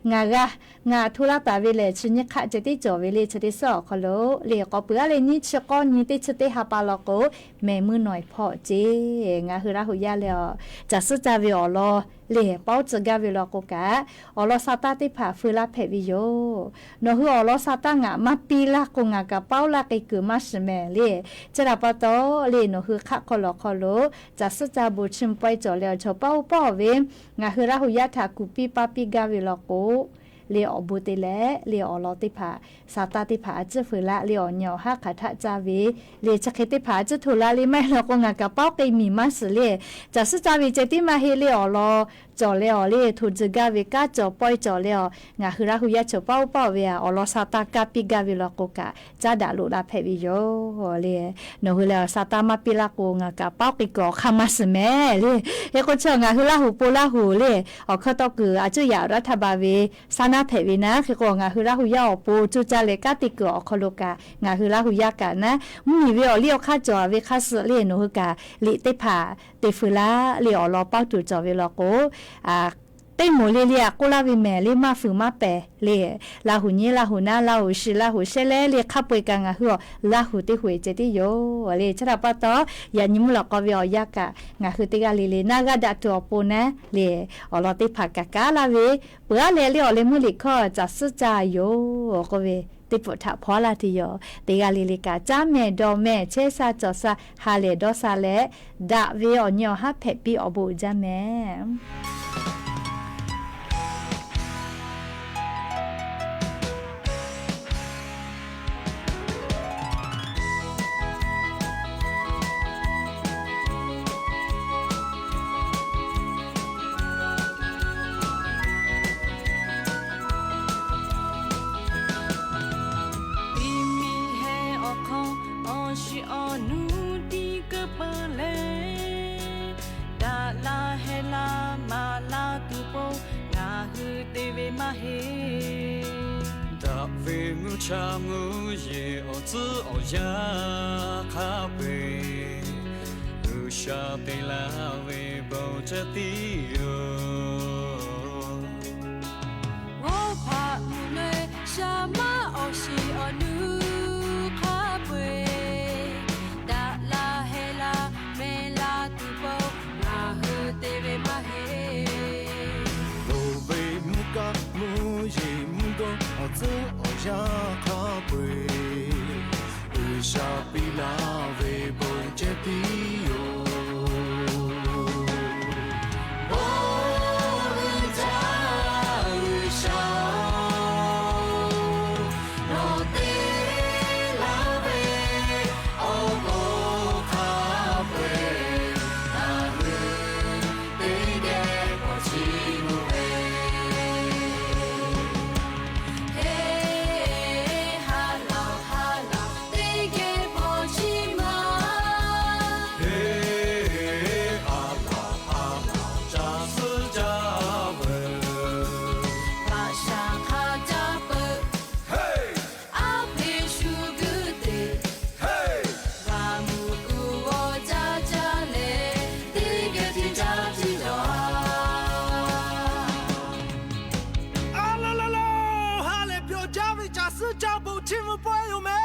ngaˬ g'a ngaˬ hto laˇ taˍ ve lehˬ chi nyiˇ hk'aˆ ceh tiˉ cawˬ ve le chi teˇ suhˉ awˬ hk'aw lo le k'awꞈ peuˬ a leh nyiˇ chi k'awˇ nyi teˇ chi teˇ ha pa law k'o, mehˬ meuˇ nawˬ e hpawˇ ceˇ. Ngaˬ hui Laˇ hu yaˇ leh awˬ caˬ suhˉ caˇ ve awˬ lawn le paoˉ tcuh gaˇ ve law k'o kaꞈ, awˬ lawn sa taˇ teˇ hpaˍ feu laˇ hpehꞈ ve yoˬ. Nawˬ hui awˬ lawn sa taˇ ngaˬ maˇ piˇ laˇ k'o ngaˬ kaꞈ paoˉ laˇ k'ai kuiˬ maˇ shiˍ mehˍ le. Chi htaꞈ pa taw le nawˬ hui hk'aˆ hk'aw lawˬ hk'aw lo caˬ suhˉ caˇ bon chiˇ mvuh pawehˇ cawˬ leh awˬ chawˬ paoˉ oˇ paoˉ ve ngaˬ hui Laˇ hu yaˇ htaꞈ kuˬ piˇ paˇ piˇ gaˇ ve law k'o, le awˬ bon te leh le awˬ lawn teˇ hpaˍ, sa taˇ teˇ hpaˍ a ciˉ feu laˇ le awˬ nyi awˬ haˉ hk'aˬ htaˆ caˇ ve le chi hk'e teˇ hpaˍ a ciˉ htoꞈ la le maˇ heˆ law k'o ngaˬ kaꞈ paoˉ k'ai miˬ maˇ shiˍ le. Caˬ suhˉ caˇ ve ceh tiˉ maˇ heˆ le awˬ lawn cawˬ leh awˬ le htoꞈ tzuhˬ gaˇ ve kanˉ cawˬ pawehˇ cawˬ leh awˬ ngaˬ hui Laˇ hu yaˇ cawˬ paoˉ paoˉ ve a awˬ lawn sa taˇ kaˇ piˇ gaˇ ve law k'o kaꞈ caˉ daꞈ loꞈ la hpehꞈ ve yoˬ le. Nawˬ hui lehˬ sa taˇ maˇ piˇ laˇ k'o ngaˬ kaꞈ paoˉ k'ai kuiˬ awˬ hk'aˇ maˇ shiˍ mehˍ le. Hk'e k'o chi ngaˬ hui Laˇ hu po Laˇ hu le awˬ hkawˇ tawˇ kuiˬ a cuˇ yaꞈ raˇ htaˇ ba ve saˉ naˉ hpehꞈ ve naˉ. Hk'e k'o ngaˬ hui Laˇ hu yaˇ awˬ pon cuˇ caˇ leh kanˉ te kuiˬ awˬ hk'aw lo kaꞈ ngaˬ hui Laˇ hu yaˇ kaꞈ naˉ mvuhˇmiˬ ve awˬ liˇ awˬ hk'aˇ cawˬ ve hk'aˇ suh le nawˬ hui kaꞈ liꞈ teˇ hpaˍ te feu laˇ le awˬ lawn paoˉ tuˬ cawˬ ve law k'o teˇ moˍ le le a k'oˆ laˇ ve mehˍ le maˇ fuiˍ maˇ pehˍ le. Laˇ hu nyi Laˇ hu naˉ Laˇ hu shi Laˇ hu shehˉ leh le hk'a peu-eˬ kaꞈ ngaˬ hui awˬ Laˇ hu teˇ hu-eˬ ceh tiˉ yoˬ le. Chi htaꞈ pa taw yaꞈ nyi mvuhˇ lawꞈ k'aw ve awˬ yanˇ kaꞈ ngaˬ hui teˇ g'aˇ le le naˆ g'aˇ daꞈ tuˬ awˬ pon naˉ le awˬ lawn teˇ hpaˍ kaꞈ kaˉ laˇ ve peuˬ aˉ leh le awˬ leh meuˇ liꞈ hkawˇ caˬ suhˉ caˇ yoˬ k'oˆ ve teˇ pfuhˍ htaꞈ hpaw laˇ tuˬ yoˬ. Teˇ g'aˇ le le kaꞈ caˉ mehˍ dawˬ mehˍ chehˇ sha cawˬ sha ha lehˬ dawˇ sha leh daꞈ ve awˬ nyi awˬ haˉ hpehꞈ piˇ awˬ bon uiˍ jaˇ mehˍ. Iˉ miˬ heh awˬ hk'aw awˬ shiˍ awˬ nu tiˇ keu peuˬ leh, daꞈ la heh la maˍ la tuˬ po ngaˬ hui te ve maˇ heˆ. Daꞈ ve mvuhˇ cha mvuhˇ yeˬ awˬ tcuhˉ awˬ yanˇ hk'a peu-eˬ, G'uiˬsha te laˇ ve bon ceh tiˉ yoˬ. Oˇ hpaꞈ mvuhˇ leh shaˍ maˇ awˬ shiˍ awˬ nu hk'a peu-eˬ, daꞈ la heh la mehˍ la tuˬ po ngaˬ hui te ve maˇ heˆ. Loˍ ve mvuhˇ kaˆ mvuhˇ yeˬ mvuhˇ dawˇ awˬ tcuhˉ awˬ yanˇ hk'a peu-eˬ, G'uiˬsha piˇ laˇ ve bon ceh tiˉ yoˬ. Bon uiˍ jaˇ G'uiˬsha-oˬ, nawˬ te laˇ ve awˬ bon hk'a peu-eˬ, ngaˬ hui teˇ geh k'awꞈ chiˇ mvuh ve. Heˍ, ha laˬ ha laˬ teˇ geh k'awꞈ chiˇ mvuh. Heˍ, ha laˬ ha laˬ caˬ suhˉ caˇ veuˬ. Hpaꞈ shaˍ hk'a caˇ peuˬ. Aˉ hpeꞈ shu guˇ teꞈ. G'a mvuh kuˬ g'awˇ caˇ caˇ leh, teˇ geh tiˇ caˇ tiˇ lawˬ. A la la la, ha lehˬ pyawˬ jaˇ ve caˬ suhˉ caˇ bon chiˇ mvuh pawehˇ yoˬ mehˍ.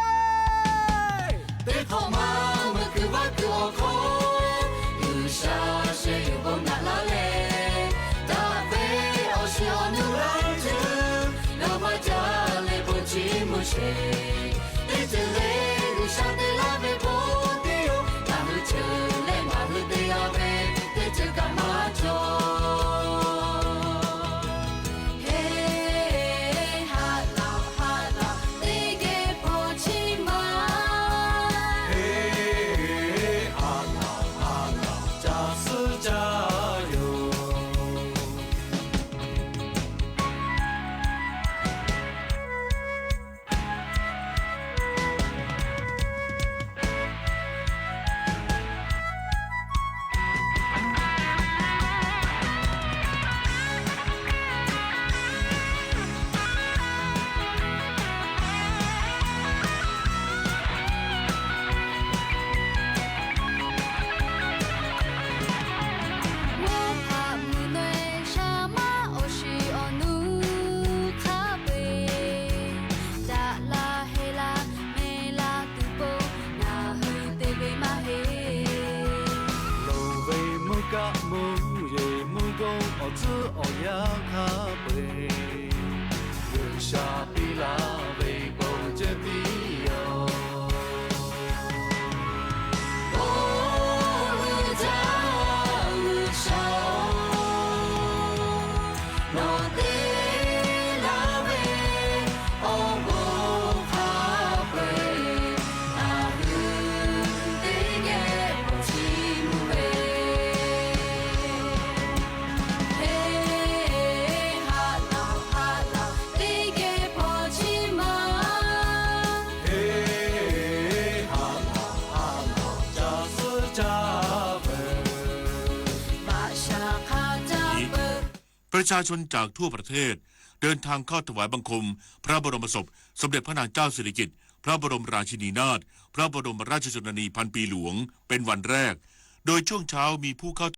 Teˇ hk'awꞈ ma meuꞈ kuiˬ vaˇ kuiˬ awˬ hk'aw, G'uiˬsha sheh yuˬ bon naꞈ laˇ leh, daꞈ ve awˬ shiˍ awˬ nu laiˉ ceuˬ, yawˇ maˇ caˇ leh bon chiˇ mvuh sheˍ. Teˇ ceuˬ le G'uiˬsha te laˇ ve bon teˇ yoˬ, ngaˬ hui ceuˬ leh ngaˬ hui te g'a ve, teˇ ceuˬ kaꞈ maˇ cawˬ. Heˍ, ha laˬ ha laˬ teˇ geh hpaw chiˇ ma. Heˍ, ha laˬ ha laˬ caˬ suhˉ caˇ yoˬ. ประชาชนจากทั่วประเทศ เดินทางเข้าถวายบังคมพระบรมศพสมเด็จพระนางเจ้าสิริกิติ์ พระบรมราชินีนาถ พระบรมราชชนนีพันปีหลวง เป็นวันแรก โดยช่วงเช้ามีผู้เข้า